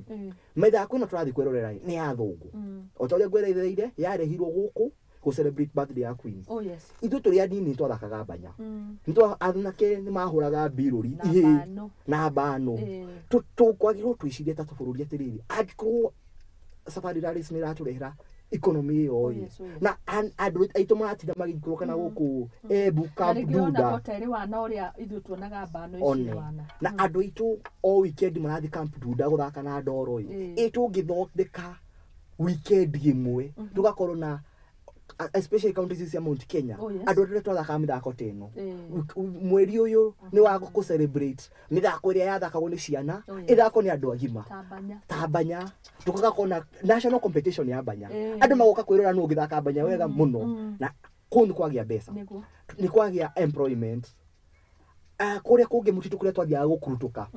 mĩthako ĩno tũrathiĩ kwĩrorera ĩ, nĩ ya athũngũ. O ta ũrĩa ngweretheire, yarehirwo gũkũ gũ celebrate birthday ya Queen. Ithuĩ tũrĩ anini twathakaga mbanya. Nĩ anake nĩ mahũraga mbirũri Na ihĩĩ mbano. Na mbano. Tũkwagĩrĩirwo twĩcirie ta bũrũri atĩrĩrĩ, angĩkorwo Safari Rallies nĩ ĩratũrehera economy ĩyo ĩ, na andũ aitũ maratinda magĩikũrũka na gũkũ Embu, Na Camp rĩngĩ ona Duda. kota ĩrĩ wana ũrĩa ithuĩ tuonaga mbano ici One wana. Na andũ aitũ o weekend marathiĩ Camp Duda gũthaka na ndoro ĩ. Ĩ tũngĩthondeka weekend ĩmwe tũgakorwo na especially counties cia Mount Kenya, andũ arĩa twathakaga mĩthako ta ĩno, mweri ũyũ nĩ wa gũ celebrate mĩthako ĩrĩa yathakagwo nĩ ciana, ĩthakwo nĩ andũ agima. Ta mbanya. Ta mbanya, tũgakorwo na national competition ya mbanya. Andũ magoka kwĩrora nũ ũngĩthaka mbanya wega mũno, na kũu nĩ kwagĩa mbeca, nĩ kwagĩa employment. Kũrĩa kũngĩ mũtitũ kũrĩa twathiaga gũkurutũka,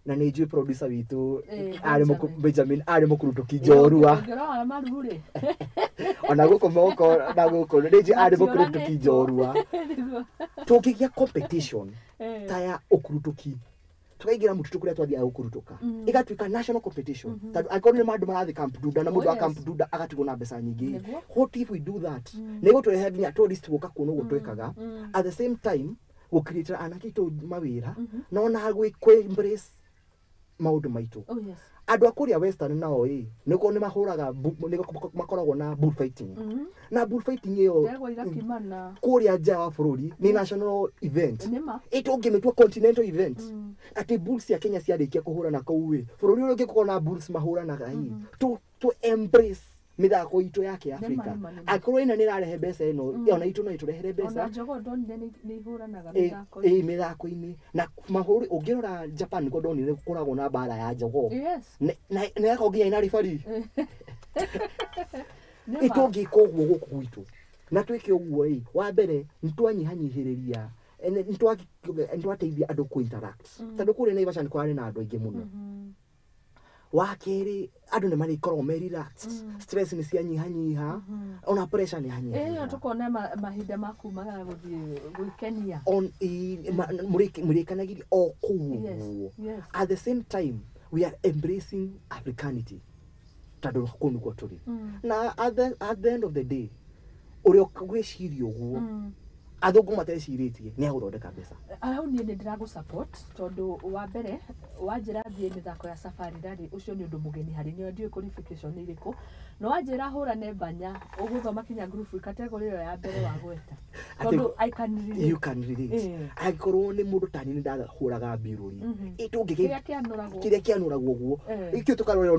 na nĩ njũĩ producer witũ arĩ Benjamin arĩ mũkurutũki njorua. Ũngĩrora maru rĩ. Ona gũkũ moko na gũkũ nĩ njũĩ arĩ mũkurutũki njorua. Nĩguo. Tũngĩgĩa competition ta ya ũkurutũki, tukaingĩra mũtitũ kũrĩa twathiaga gũkurutũka, ĩgatuĩka national competition, tondũ angĩkorwo nĩ andũ marathiĩ Camp Duda na mũndũ wa Camp Duda agatigwo na mbeca nyingĩ, what if we do that? Nĩ gũtũrehe nginya tourist gũka kuona ũguo twĩkaga, at the same time gũcreate anake aitũ mawĩra, na ona gwĩ embrace maũndũ maitũ. Oh yes. Andũ a kũrĩa western nao ĩ nĩguo nĩ mahũraga makoragwo na bullfighting. Na bullfighting ĩyo Ndegwa igakimana kũrĩa nja wa bũrũri nĩ national event. Nĩma. Ĩtũngĩmĩtua continental event. Atĩ bulls cia Kenya ciarĩkia kũhũrana kũu ĩ bũrũri ũrĩa ũngĩ gũkorwo na bulls mahũranaga ĩ to embrace mĩthako itũ ya kĩafrika. Nĩma, nĩma, nĩma. Angĩkorwo ĩno nĩ ĩrarehe mbeca ĩno ona itũ no ĩtũrehere mbeca. Ona jogoo ndonire nĩ ihũranaga mĩthako-inĩ. Mĩthako-inĩ na mahũri ũngĩrora Japan nĩkuo ndonire gũkoragwo na mbara ya jogoo. Yes. Na ĩgakorwo nginya ĩna ribari. Ĩtũngĩka ũguo gũkũ gwitũ na twĩke ũguo ĩ wa mbere nĩ twanyihanyihĩrĩria nĩ twateithia andũ kũ interact tondũ kũrĩa Naivasha nĩ kũrarĩ na andũ aingĩ mũno. Wa kerĩ andũ nĩ marĩkoragwo me relaxed, stress nĩ cianyihanyiha, ona pressure nĩ yanyihanyiha. Ĩyo tũkona mahinda ma kumaga gũthiĩ gwĩkenia. Mũrĩkenagĩria o kũu ũguo. At the same time we are embracing Africanity tondũ kũu nĩkuo tũrĩ. Na at the end of the day ũrĩa ũgwĩciria ũguo athũngũ matecirĩtie nĩ agũthondeka mbeca. Hau niĩ nĩ ndĩragũ support tondũ wa mbere wanjĩra thiĩ mĩthako ya safari rally ũcio nĩ ũndũ mũgeni harĩ niĩ ndiũĩ qualification nĩ irĩkũ no wanjĩra hũrane banya ũgũthoma kinya group category ĩyo ya mbere wa gweta tondũ I can relate. You can relate. Angĩkorwo nĩ mũndũ ta niĩ nĩ ndahũraga mbirũri kĩrĩa kĩanũragwo kĩrĩa kĩanũragwo ũguo ikĩo tũkarorerwo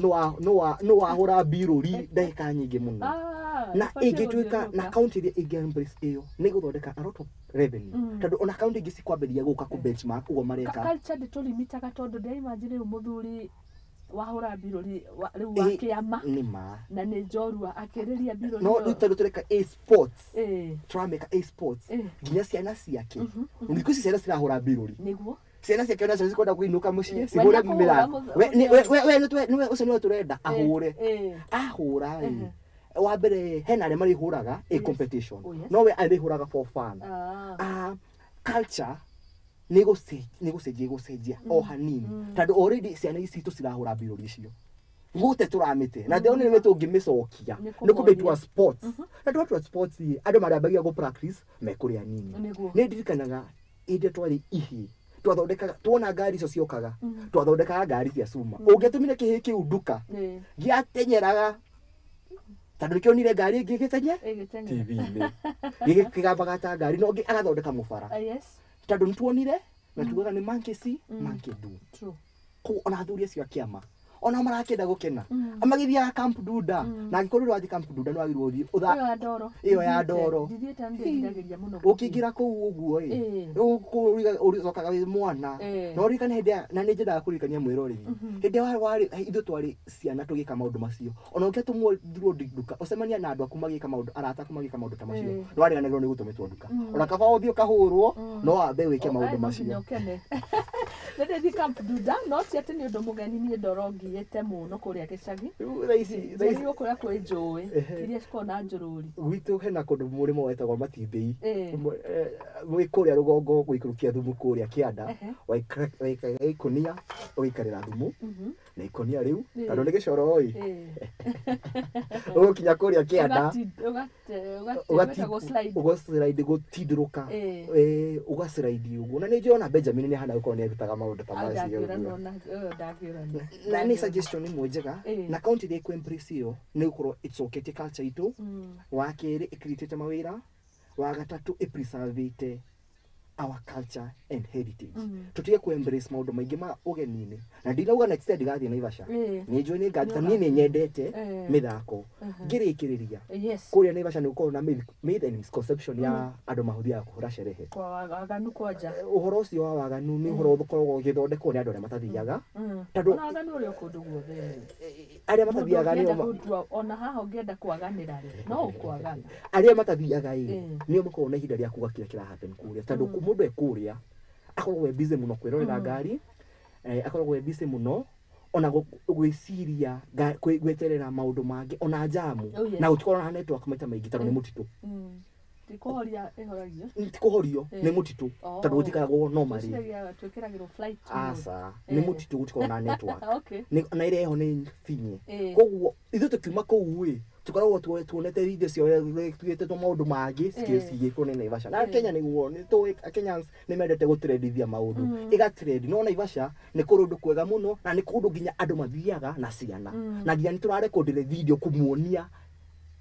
nĩ wahũra mbirũri ndagĩka nyingĩ mũno. Na ĩngĩtuĩka na county ĩrĩa ĩngĩ embrace ĩyo nĩ gũthondeka a lot of revenue tondũ ona county ingĩ cikwambĩrĩria gũka kũ benchmark ũguo mareka. Culture ndĩtũlimitaga tondũ ndĩra imagine rĩu mũthuri wahũra mbirũri rĩu wa kĩama nĩma na nĩ njorua akĩrĩria mbirũri no rĩu tondũ tũreka a sports tũrameka a sports nginya ciana ciake thikũ ici ciana cirahũra mbirũri nĩguo ciana ciake onacio cikwenda kũinũka mũciĩ cihũre mĩthako we ũcio nĩwe tũrenda ahũre ahũra ĩ wa mbere hena arĩa marĩhũraga a competition no we arĩhũraga for fun. Culture nĩ gũcenjia o hanini tondũ already ciana ici tũcirahũra mbirũri icio gũte tũramĩte na the only way tũngĩmĩcokia nĩ kũmĩtua sports na twatua sports andũ marĩambagia gũ practice me kũrĩa nini. Nĩ ndirikanaga hĩndĩ twarĩ ihĩĩ twathondekaga tuona ngari icio ciokaga twathondekaga ngari cia cuma ũngĩatũmire kĩhĩĩ kĩu nduka gĩatenyeraga tondũ nĩkĩonire ngari ĩngĩ ĩgĩteng'era TV-inĩ gĩkĩgambaga ta ngari no ũngĩ agathondeka mũbara tondũ nĩtuonire na tugaga nĩ monkey see monkey do. Koguo ona athuri acio a kĩama ona marakĩenda gũkena magĩthiaga Camp Duda na angĩkorwo ũrathiĩ Camp Duda nĩ wagĩrĩirwo ũthiĩ ĩyo ya ndoro ũkĩingĩra kũu ũguo ĩ ũcokaga wĩ mwana na ũririkane hĩndĩ na nĩ nyendaga kũririkania mwĩroreri hĩndĩ ĩrĩa ithuĩ twarĩ ciana tũgĩka maũndũ macio ona ũngĩatũmwo nduka ũcemania na andũ aku magĩka maũndũ arata aku magĩka maũndũ ta macio nĩ wariganĩrwo nĩ gũtũmĩtwo nduka ona kaba ũthiĩ ũkahũrwo no wambe wĩke maũndũ macio. Nĩ Camp Duda no ti atĩ nĩ ũndũ mũgeni niĩ ndoro ngiĩte mũno kũrĩa gĩcagi rĩu kũrĩa kwĩ njũĩ iria cikoragwo na njũrũri gwitũ hena kũndũ mũrĩmo wetagwo Matimbĩi wĩ kũrĩa rũgongo gũikũrũkia thumu kũrĩa kĩanda waikaga ikũnia ũgaikarĩra thumu na ikũnia rĩu tondũ nĩ gĩcoro ĩ ũgũkinya kũrĩa kĩanda ũgaslide gũtindũrũka ũgaslide ũguo na nĩ njũĩ ona Benjamin nĩ ahana gũkorwo nĩ arutaga maũndũ ta macio na nĩ suggestion ĩmwe njega na county ĩrĩa ĩkũ embrace ĩyo nĩ gũkorwo ĩcoketie culture itũ wa kerĩ ĩcreatĩte mawĩra wa gatatũ ĩpreservĩte our culture and heritage. Tutige ku embrace maũndũ maingĩ ma ũgeni-inĩ na ndinauga next year ndigathiĩ Naivasha nĩ njũĩ nĩ ngathiĩ tondũ niĩ nĩ nyendete mĩthako ngĩrĩkĩrĩria kũrĩa Naivasha nĩ gũkorwo na myth and misconception ya andũ mahũthĩraga kũhũra sherehe kwa waganu kwanja ũhoro ũcio wa waganu nĩ ũhoro ũkoragwo ũgĩthondekwo nĩ andũ arĩa matathiaga tondũ waganu ũrĩ o kũndũ guothe arĩa matathiaga nĩo ona haha ũngĩenda kwaganĩra rĩ no ũkwagana arĩa matathiaga ĩ nĩo makoragwo na ihinda rĩa kuga kĩrĩa kĩra happen kũrĩa tondũ mũndũ e kũrĩa akoragwo e busy mũno kwĩrorera ngari akoragwo e busy mũno ona gwĩciria gweterera maũndũ mangĩ ona jamu na gũtikorwo na network maita maingĩ tondũ nĩ mũtitũ ti kũhoria ĩhoragio ti kũhorio nĩ mũtitũ tondũ gũtikaragwo normally aca nĩ mũtitũ gũtikoragwo na network na ĩrĩa ĩho nĩ finye koguo ithuĩ tũkiuma kũu ĩ Tukoragwo tuonete video cio tuĩte maũndũ mangĩ cigĩkwo nĩ Naivasha. Na Kenya nĩguo nĩ tũĩ Kenyans nĩ mendete gũtrendithia maũndũ. Ĩgatrend no Naivasha nĩ kũndũ kwega mũno na nĩ kũndũ nginya andũ mathiaga na ciana. Na nginya nĩ tũrarekondire video kũmuonia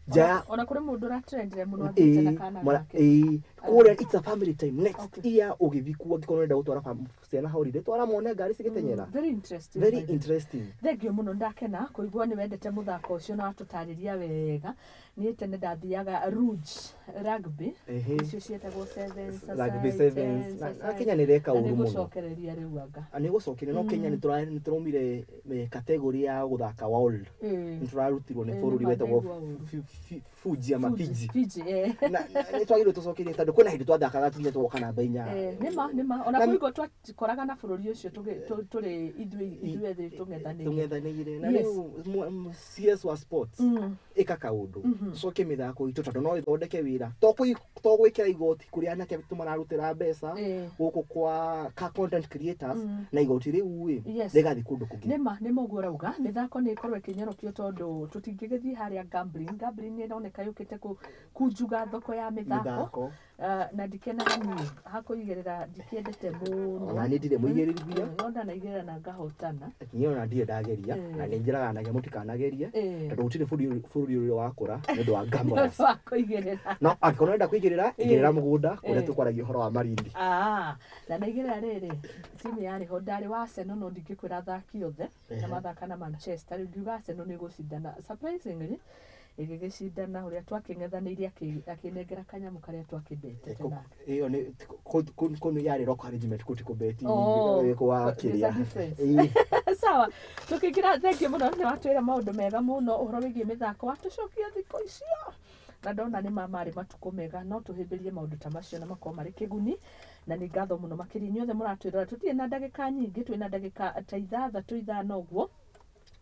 ja ona kũrĩ mũndũ ũratrendire mũno athiĩte na kana gake. Kũrĩa it's a family time. Next year ũgĩthiĩ kuo angĩkorwo ũrenda gũtwara ciana holiday twara mone ngari cigĩtenyera. Very interesting. Very interesting. Thank you mũno ndakena kũigua nĩ wendete mũthako ũcio na watũtarĩria wega. Niĩ tene ndathiaga Rouge rugby icio cietagwo sevens, rugby sevens. Na Kenya nĩ reka ũru mũno. Nĩgũcokereria rĩu anga. Nĩ gũcokereria no Kenya nĩ tũraumire category ya gũthaka world. Nĩ tũrarutirwo nĩ bũrũri wetagwo Fuji ama Fiji. Fiji Na nĩ twagĩrĩirwo tũcokerie tondũ kwĩna hĩndĩ twathakaga nginya tũgoka namba 8. Nĩma ona kũigua twakoraga na bũrũri ũcio tũrĩ ithuĩ ethĩ tũng'ethanĩire. Na rĩu CS wa sports ĩka kaũndũ tũcokie mĩthako itũ tondũ no ĩthondeke wĩra to gwĩkĩra igoti kũrĩa anake tũmararutĩra mbeca gũkũ kwa ka content creators na igoti rĩu ĩ rĩgathiĩ kũndũ kũngĩ. Nĩma ũguo ũrauga mĩthako nĩ ĩkorwo ĩkĩnyorokio tondũ tũtingĩgĩthiĩ harĩa gambling nĩ ĩroneka yũkĩte kunjuga thoko ya mĩthako na ndikenaga niĩ hakũigĩrĩra ndikĩendete mũno. Ona niĩ ndirĩ mũigĩrĩria. No ndanaigĩrĩra na ngahotana. Niĩ ona ndirĩ ndageria na nĩ njĩraga anake mũtikanagerie tondũ gũtirĩ bũrũri ũrĩa wakũra nĩ ũndũ wa gamblers. Nĩ ũndũ wa kũigĩrĩra. No angĩkorwo ũrenda kũigĩrĩra igĩrĩra mũgũnda kũrĩa tũkwaragia ũhoro wa Malindi. Na ndaigĩrĩra rĩrĩ timu yarĩ ho ndarĩ wa Arsenal no ndingĩkwĩra athaki othe na mathaka na Manchester rĩu ngiuga Arsenal nĩ ĩgũcindana surprisingly ĩgĩgĩcindana ũrĩa twakĩng'ethanĩire akĩnengera kanyamũ karĩa twakĩmbetete nake. Ĩyo nĩ kũu yarĩ rock arrangement kũu ti kũbeti kwa kĩrĩa. Sawa tũkĩingĩra thank you mũno nĩ watwĩra maũndũ mega mũno ũhoro wĩgiĩ mĩthako watũcokia thikũ icio na ndona nĩ marĩ matukũ mega no tũhĩmbĩrie maũndũ ta macio na makorwo marĩ kĩguni na nĩ ngatho mũno makĩria inyuothe mũratwĩrora tũtirĩ na ndagĩka nyingĩ twĩ na ndagĩka ta 6 5 ũguo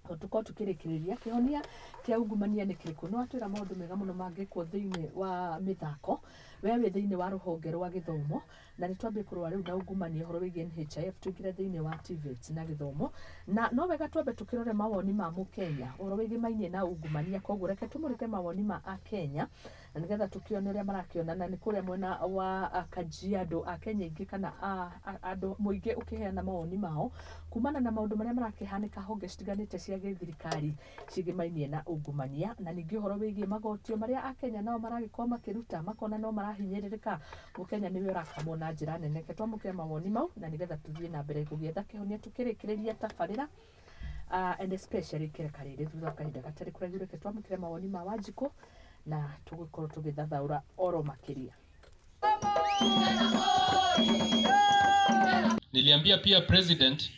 tũkorwo tũkĩrĩkĩrĩria kĩhonia kĩa ungumania nĩ kĩrĩkũ. Nĩ watwĩra maũndũ mega mũno mangĩkwo thĩinĩ wa mĩthako we wĩ thĩinĩ wa rũhonge rwa gĩthomo na nĩ twambie kũrũa rĩu na ungumania ũhoro wĩgiĩ NHIF tũingĩre thĩinĩ wa TVET na gĩthomo na no wega twambe tũkĩrore mawoni ma mũkenya ũhoro wĩgĩmainie na ungumania koguo reke tũmũrĩke mawoni ma akenya na nĩgetha tũkĩone ũrĩa marakĩona na nĩ kũrĩa mwena wa Kajiado akenya aingĩ kana andũ mũingĩ ũkĩheana mawoni mao kumana na maũndũ marĩa marakĩhanĩka honge citiganĩte cia gĩthirikari cigĩmainie na ungumania na ningĩ ũhoro wĩgiĩ magotio marĩa akenya nao maragĩkorwo makĩruta makona no marahinyĩrĩrĩka mũkenya nĩwe ũrakamwo na njĩra nene. Reke twamũkĩre mawoni mau na nĩgetha tũthiĩ na mbere gũgĩetha kĩhonia tũkĩrĩkĩrĩria tabarĩra and especially kĩreka rĩrĩ thutha wa kahinda gatarĩ kũraihu. Reke twamũkĩre mawoni ma Wanjikũ na tũgũkorwo tũgĩthathaũra oro makĩria. Niliambia pia president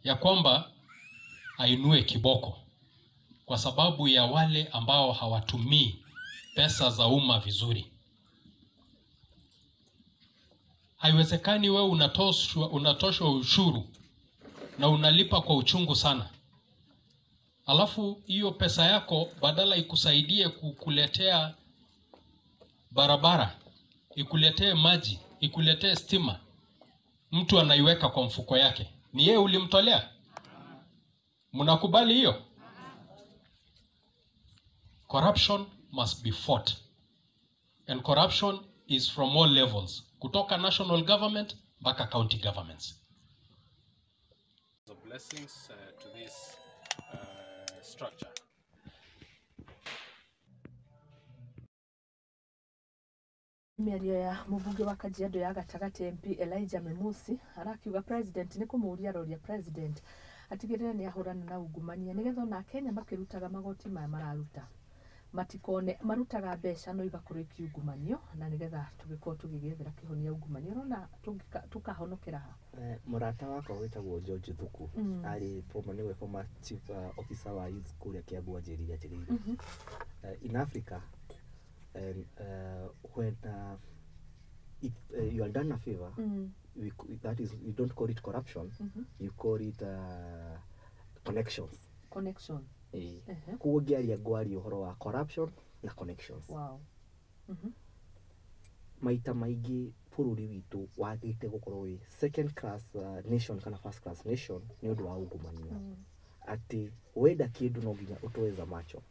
ya kwamba ainue kiboko kwa sababu ya wale ambao hawatumii pesa za umma vizuri. Haiwezekani wewe unatoshwa ushuru na unalipa kwa uchungu sana. Alafu hiyo pesa yako badala ikusaidie kukuletea barabara, ikuletee maji, ikuletee stima, mtu anaiweka kwa mfuko yake. Ni yeye ulimtolea? Mnakubali hiyo? Corruption must be fought. And corruption is from all levels. Kutoka national government mpaka county governments. The blessings to this structure. Mĩario ya mũmbunge wa Kajiado ya gatagatĩ MP Elijah Memusi arakiuga president nĩ kũmũũria aroria president atigĩrĩre nĩ ahũrana na ungumania nĩgetha ona Kenya makĩrutaga magoti maya mararuta matikone marutaga mbeca no igakorwo ikiungumanio na nĩgetha tũgĩkorwo tũgĩgĩethera kĩhonia ungumania ũrona tũkahonokera ha. Mũrata wakwa wĩtagwo George Thuku arĩ former nĩwe former chief officer wa youth kũrĩa Kiambu anjĩrire atĩrĩrĩ in Africa when if you are done a favor, that is, you don't call it corruption, you call it connections. Connection. Koguo ngĩaria ngwaria ũhoro wa corruption na connections. Wow. Maita maingĩ bũrũri witũ wagĩte gũkorwo wĩ second class nation kana first class nation nĩ ũndũ wa ungumania. Atĩ wenda kĩndũ no nginya ũtoe za macho.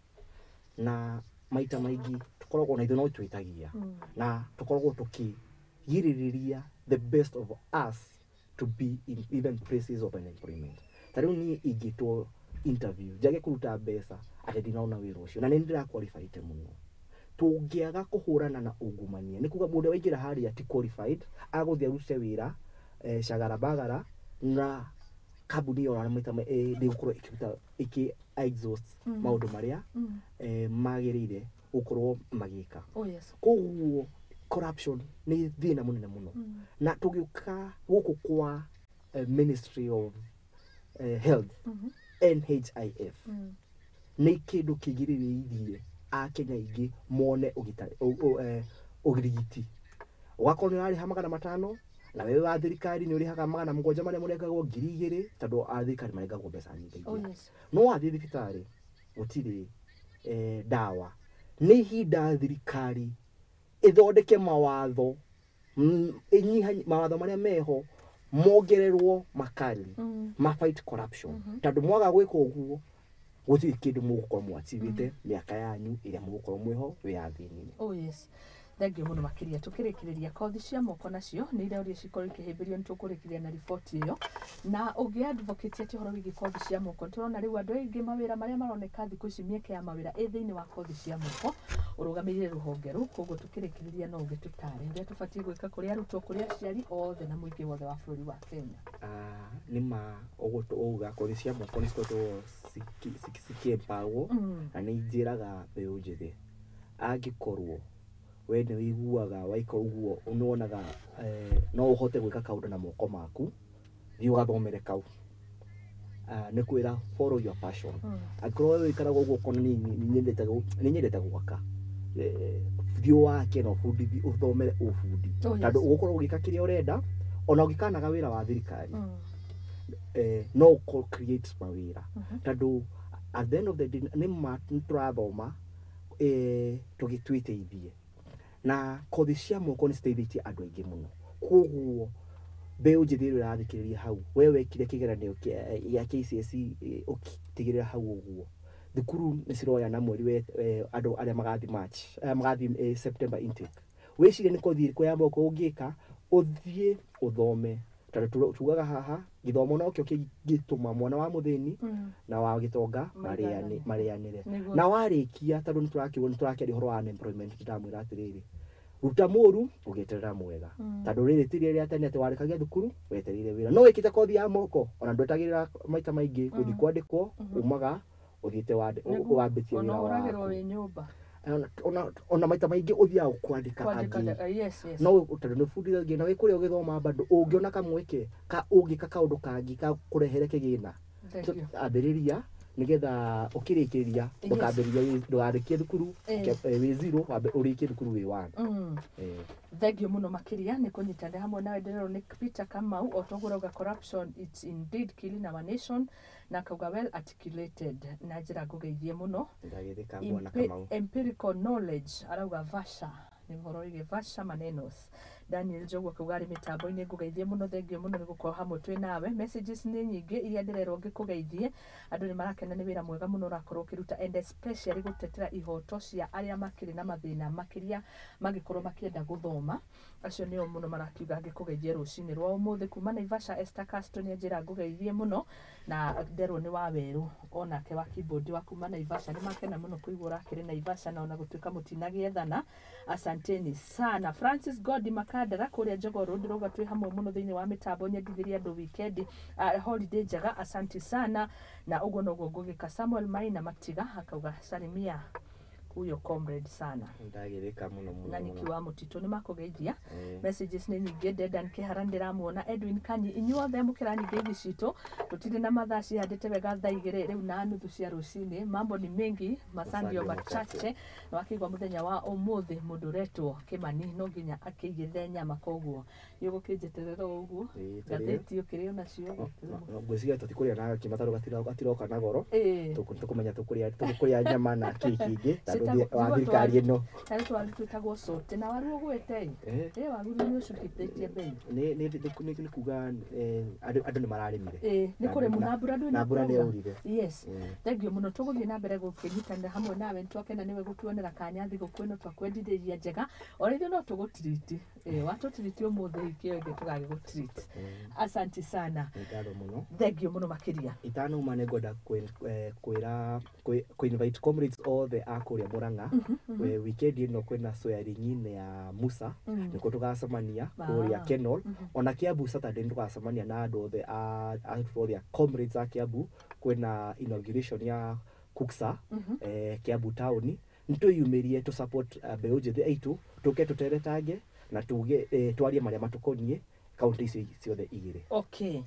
Na maita maingĩ tũkoragwo na ithuĩ no twĩtagia na tũkoragwo tũkĩgirĩrĩria the best of us to be in even places of unemployment. Ta rĩu niĩ ingĩtwo interview njage kũruta mbeca atĩ ndinaona wĩra ũcio na nĩ ndĩraqualifyĩte mũno. Tũngĩaga kũhũrana na ungumania nĩ kuga mũndũ waingĩra harĩa ti qualified agũthiĩ arute wĩra cagara bagara na kambuni ĩyo ona maita ndĩgũkorwo ĩkĩruta ĩkĩ exhaust maũndũ marĩa magĩrĩire gũkorwo magĩka. Oh yes. Koguo corruption nĩ thĩna mũnene mũno. Na tũgĩũka gũkũ kwa Ministry of Health, NHIF nĩ kĩndũ kĩgirĩrĩirie Akenya aingĩ mone ũrigiti. Ũgakorwo nĩ ũrarĩha 500 na wewe wa thirikari nĩ ũrĩhaga 700 marĩa mũrengagwo 2000 tondũ a thirikari marengagwo mbeca nyingĩ. Oh yes. No wathiĩ thibitarĩ gũtirĩ ndawa. Nĩ ihinda thirikari ĩthondeke mawatho, ĩnyiha mawatho marĩa meho mongererwo makali ma fight corruption. Tondũ mwaga gwĩka ũguo gũtirĩ kĩndũ mũgũkorwo mwachivĩte mĩaka yanyu ĩrĩa mũgũkorwo mwĩho wĩyathi-inĩ. Oh yes. Thank you mũno makĩria. Tũkĩrĩkĩrĩria kothi cia moko nacio nĩ iria ũrĩa cikorwo ikĩhĩmbĩrio nĩ tũkũrĩkĩria na riboti ĩyo. Na ũngĩ advocate atĩ ũhoro wĩgiĩ kothi cia moko, tũrona rĩu andũ aingĩ mawĩra marĩa maroneka thikũ ici mĩeke ya mawĩra ĩ thĩinĩ wa kothi cia moko ũrũgamĩrĩire rũhonge rũu. Koguo tũkĩrĩkĩrĩria no ũgĩtũtare ũrĩa tũbatiĩ gwĩka kũrĩ arutwo, kũrĩ aciari othe na mũingĩ wothe wa bũrũri wa Kenya. Nĩ ma ũguo ũguga kothi cia moko nĩ cikoretwo cikĩempowerwo na nĩ njĩraga mbeũ njĩthĩ angĩkorwo we nĩ wĩiguaga waika ũguo nĩwonaga no ũhote gwĩka kaũndũ na moko maku, thiĩ ũgathomere kau. Nĩ kwĩra follow your passion. Angĩkorwo we wĩikaraga ũguo ũkona nĩ nyendete gwaka, thiĩ wake na ũbundithie ũthomere ũbundi. Tondũ ũgũkorwo ũgĩka kĩrĩa ũrenda ona ũngĩkanaga wĩra wa thirikari no ũkorwo create mawĩra. Tondũ at the end of the day nĩ ma tũrathoma tũgĩtwĩteithie. Na kothi cia moko nĩ citeithĩtie andũ aingĩ mũno. Koguo mbeũ njĩthĩ ĩrĩa ũrathikĩrĩria hau, we wekire kĩgeranio gĩa KCSE ũkĩtigĩrĩra hau ũguo, thukuru nĩ ciroya na mweri andũ arĩa magathiĩ March, magathiĩ September intake. Wĩcirie nĩ kothi ĩrĩkũ ya moko ũngĩka ũthiĩ ũthome. Tondũ tugaga haha gĩthomo nokĩo kĩngĩtũma mwana wa mũthĩni na wa gĩtonga marĩanĩre. Na warĩkia tondũ nĩ tũrakĩaria ũhoro wa unemployment, ndamwĩra atĩrĩrĩ, ruta mũru ũgĩeterera mwega. Tondũ rĩrĩ ti rĩrĩa tene atĩ warĩkagia thukuru wetereire wĩra. No wĩkĩte kothi ya moko ona ndwetagĩrĩra maita maingĩ gũthiĩ kwandĩkwo, umaga ũthiĩte wambĩtie wĩra waku. Ona maita maingĩ ũthiaga kwandĩka angĩ. No tondũ nĩ ũbundithagia na wĩ kũrĩa ũgĩthoma bado ũngĩona kamweke ka ũngĩka kaũndũ kangĩ ka kũrehere kĩgĩna, ambĩrĩria nĩgetha ũkĩrĩkĩrĩria ndũkambĩrĩria ndũgarĩkie thukuru wĩ zero, ũrĩkie thukuru wĩ one. Thank you mũno makĩria nĩ kũnyitanĩra hamwe nawe. Ndĩrerwo nĩ Peter Kamau o toguo ũrauga corruption it's indeed killing our nation, na akauga well articulated na njĩra ngũgeithie mũno. Ndagĩthĩka bwana Kamau. Empirical knowledge arauga vasha nĩ ũhoro wĩgiĩ vasha manenos. Daniel Njogu akauga arĩ mĩtambo-inĩ, ngũgeithie mũno, thengio mũno nĩ gũkorwo hamwe twĩ nawe. Messages nĩ nyingĩ iria ndĩrerwo ngĩkũgeithie, andũ nĩ marakena nĩ wĩra mwega mũno ũrakorwo ũkĩruta and especially gũtetera ihoto cia arĩa makĩrĩ na mathĩna makĩria mangĩkorwo makĩenda gũthoma. Acio nĩo mũno marakiuga ngĩkũgeithie rũcinĩ rwa ũmũthĩ. Kuma Naivasha Esther Castro nĩ anjĩra ngũgeithie mũno, na nderwo nĩ wa werũ onake wa keyboard wa kuma Naivasha. Nĩ makena mũno kũigua ũrakĩrĩ Naivasha na ona gũtuĩka mũtinagĩethana, asanteni sana. Francis Godi Makandara kũrĩa Jogoo Road ndĩrauga twĩ hamwe mũno thĩinĩ wa mĩtambo, nyendithĩrie andũ weekend holiday njega, asanti sana. Na ũguo noguo ngũgĩka. Samuel Maina Matiga akauga salimia huyo comrade sana. Ndagĩrĩka mũno mũno. Na Niki wa Mũtitũ nĩ makũgeithia. Messages nĩ nyingĩ. Dedan Kĩhara ndĩramuona, Edwin Kanyi, inyuothe mũkĩrani ngeithi citũ. Tũtirĩ na mathaa cihandĩte wega thaa 2:30 cia rũcinĩ. Mambo ni mengi, masaa ndio machache. Na wakĩigua mũthenya wa ũmũthĩ mũndũ ũretwo Kĩmani no nginya akĩigĩre nyama, koguo nĩ ũgũkĩnjeterera ũguo ngathĩti ũkĩrĩ onacio. Ngwĩciria tũtikũrĩa na kĩma tondũ gatiroka na goro. Tũkũmenya tũkũrĩa nyama na kĩ kĩngĩ. Wa thirikari ĩno. Tarĩ twaru twĩtagwo sote na waru ũgwĩte ĩ waru nĩ ũcukithĩtie bei. Nĩ kuga andũ nĩ mararĩmire. Nĩ kũrĩmu na mbura ndwĩ na mbura nĩ yaurire. Yes, thank you mũno. Tũgũthiĩ na mbere gũkĩnyitanĩra hamwe nawe, nĩtwakena nĩwe gũtuonera kanya thigũkũ ĩno twakwendithĩria njega. Ona ithuĩ no tũgũtiriti, watũtiriti ũmũthĩ ikĩo ĩngĩ tũgagĩgũtiriti. Asante sana. Nĩ ngatho mũno. Thank you mũno makĩria. Itanauma nĩ ngwenda kwĩra kũ invite comrades othe a kũrĩa Murang'a. Weekend ĩno kwĩna swearing-inĩ ya Musa, nĩkuo tũgacemania kũrĩa Kenol. Ona Kiambu Saturday nĩtũgacemania na andũ othe a othe a comrades a Kiambu. Kwĩna inauguration ya Kuksa Kiambu town. Nĩtwĩyumĩrie tũ support mbeũ njĩthĩ aitũ, tũke tũteretange na tuge twarie marĩa matũkoniĩ kaunti icio ciothe igĩrĩ. Okay,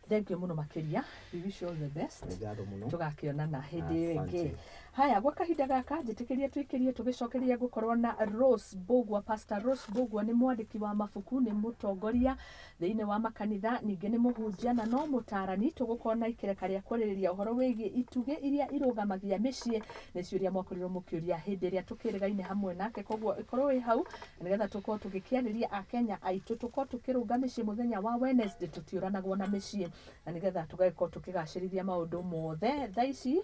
thank you mũno makĩria. We wish you all the best. Nĩ ngatho mũno. Tũgakĩonana hĩndĩ ĩyo ĩngĩ. Haya, gwa kahinda gaka njĩtĩkĩrie tũikĩrie tũgĩcokeria gũkorwo na Rose Mbugua. Pastor Rose Mbugua nĩ mwandĩki wa mabuku, nĩ mũtongoria thĩinĩ wa makanitha, ningĩ nĩ mũhunjia na no mũtaarani. Tũgũkorwo na ikereka rĩa kwarĩrĩria ũhoro wĩgiĩ itugĩ iria irũgamagia mĩciĩ, nĩ ciũria mwakorirwo mũkĩũria hĩndĩ ĩrĩa tũkĩrĩgaine hamwe nake. Koguo ĩkorwo wĩ hau nĩgetha tũkorwo tũgĩkĩarĩria Akenya aitũ, tũkorwo tũkĩrũnga mĩciĩ mũthenya wa Wednesday, tũtiũranagwo na mĩciĩ, na nĩgetha tũgagĩkorwo tũkĩgacĩrithia maũndũ mothe. Thaa ici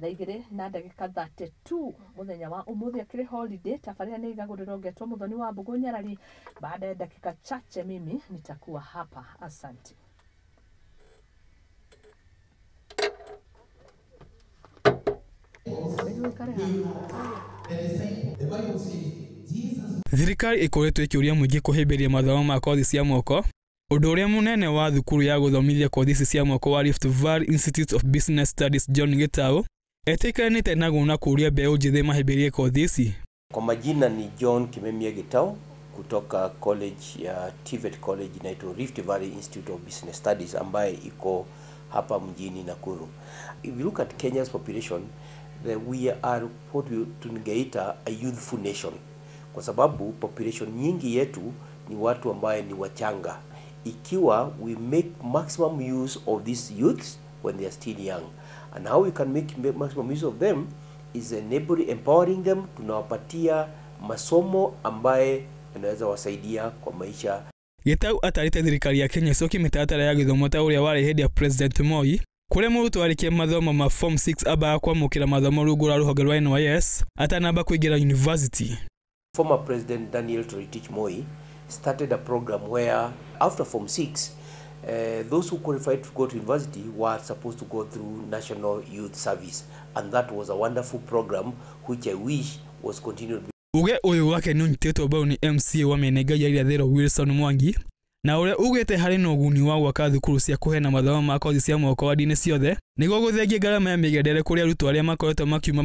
2:32 mũthenya wa ũmũthĩ akĩrĩ holiday. Tabarĩra nĩ igagũrĩrwo ngetwo Mũthoni wa Mbũgũ Nyarari. Baada ya dakika chache mimi nitakuwa hapa. Asante. Thirikari ĩkoretwo ĩkĩũria mũingĩ kũhĩmbĩria mathomo ma kothi cia moko. Ũndũ ũrĩa mũnene wa thukuru ya gũthomithia kothi ici cia moko wa Rift Valley Institute of Business Studies John Gitau etĩkĩranĩte naguo na kũũria mbeũ njĩthĩ mahĩmbĩrie kothi ici. Kwa majina ni John Kimemia Gitau kutoka college ya TVET College inaitwa Rift Valley Institute of Business Studies ambaye iko hapa mjini Nakuru. If you look at Kenya's population, we are what tungeita a youthful nation, kwa sababu population nyingi yetu ni watu ambaye ni wachanga. Ikiwa we make maximum use of these youths when they are still young, and how we can make maximum use of them is enabling, empowering them. Tunawapatia masomo ambaye yanaweza wasaidia kwa maisha. Gitau atarĩte thirikari ya Kenya ĩcokie mĩtaratara ya gĩthomo ta ũrĩa warĩ hĩndĩ ya President Moi, kũrĩa mũrutwo arĩkia mathomo ma form 6 ambaga kwamũkĩra mathomo rungu rwa rũhonge rwa NYS atanamba kũingĩra university. Former President Daniel Toroitich Moi started a program where after form 6, those who qualified to go to university were supposed to go through National Youth Service, and that was a wonderful program which I wish was continued. Uge ũyũ wake nĩ ũnyitĩtwo mbaru nĩ MCA wa Menengai ya Irathĩro Wilson Mwangi, na ũrĩa ugĩte harĩ na ũguni wa gwaka thukuru cia kũheana mathomo ma kothi cia moko wadi-inĩ ciothe nĩguo gũthengia ngarama ya mĩgendere kũrĩ arutwo arĩa makoretwo makiuma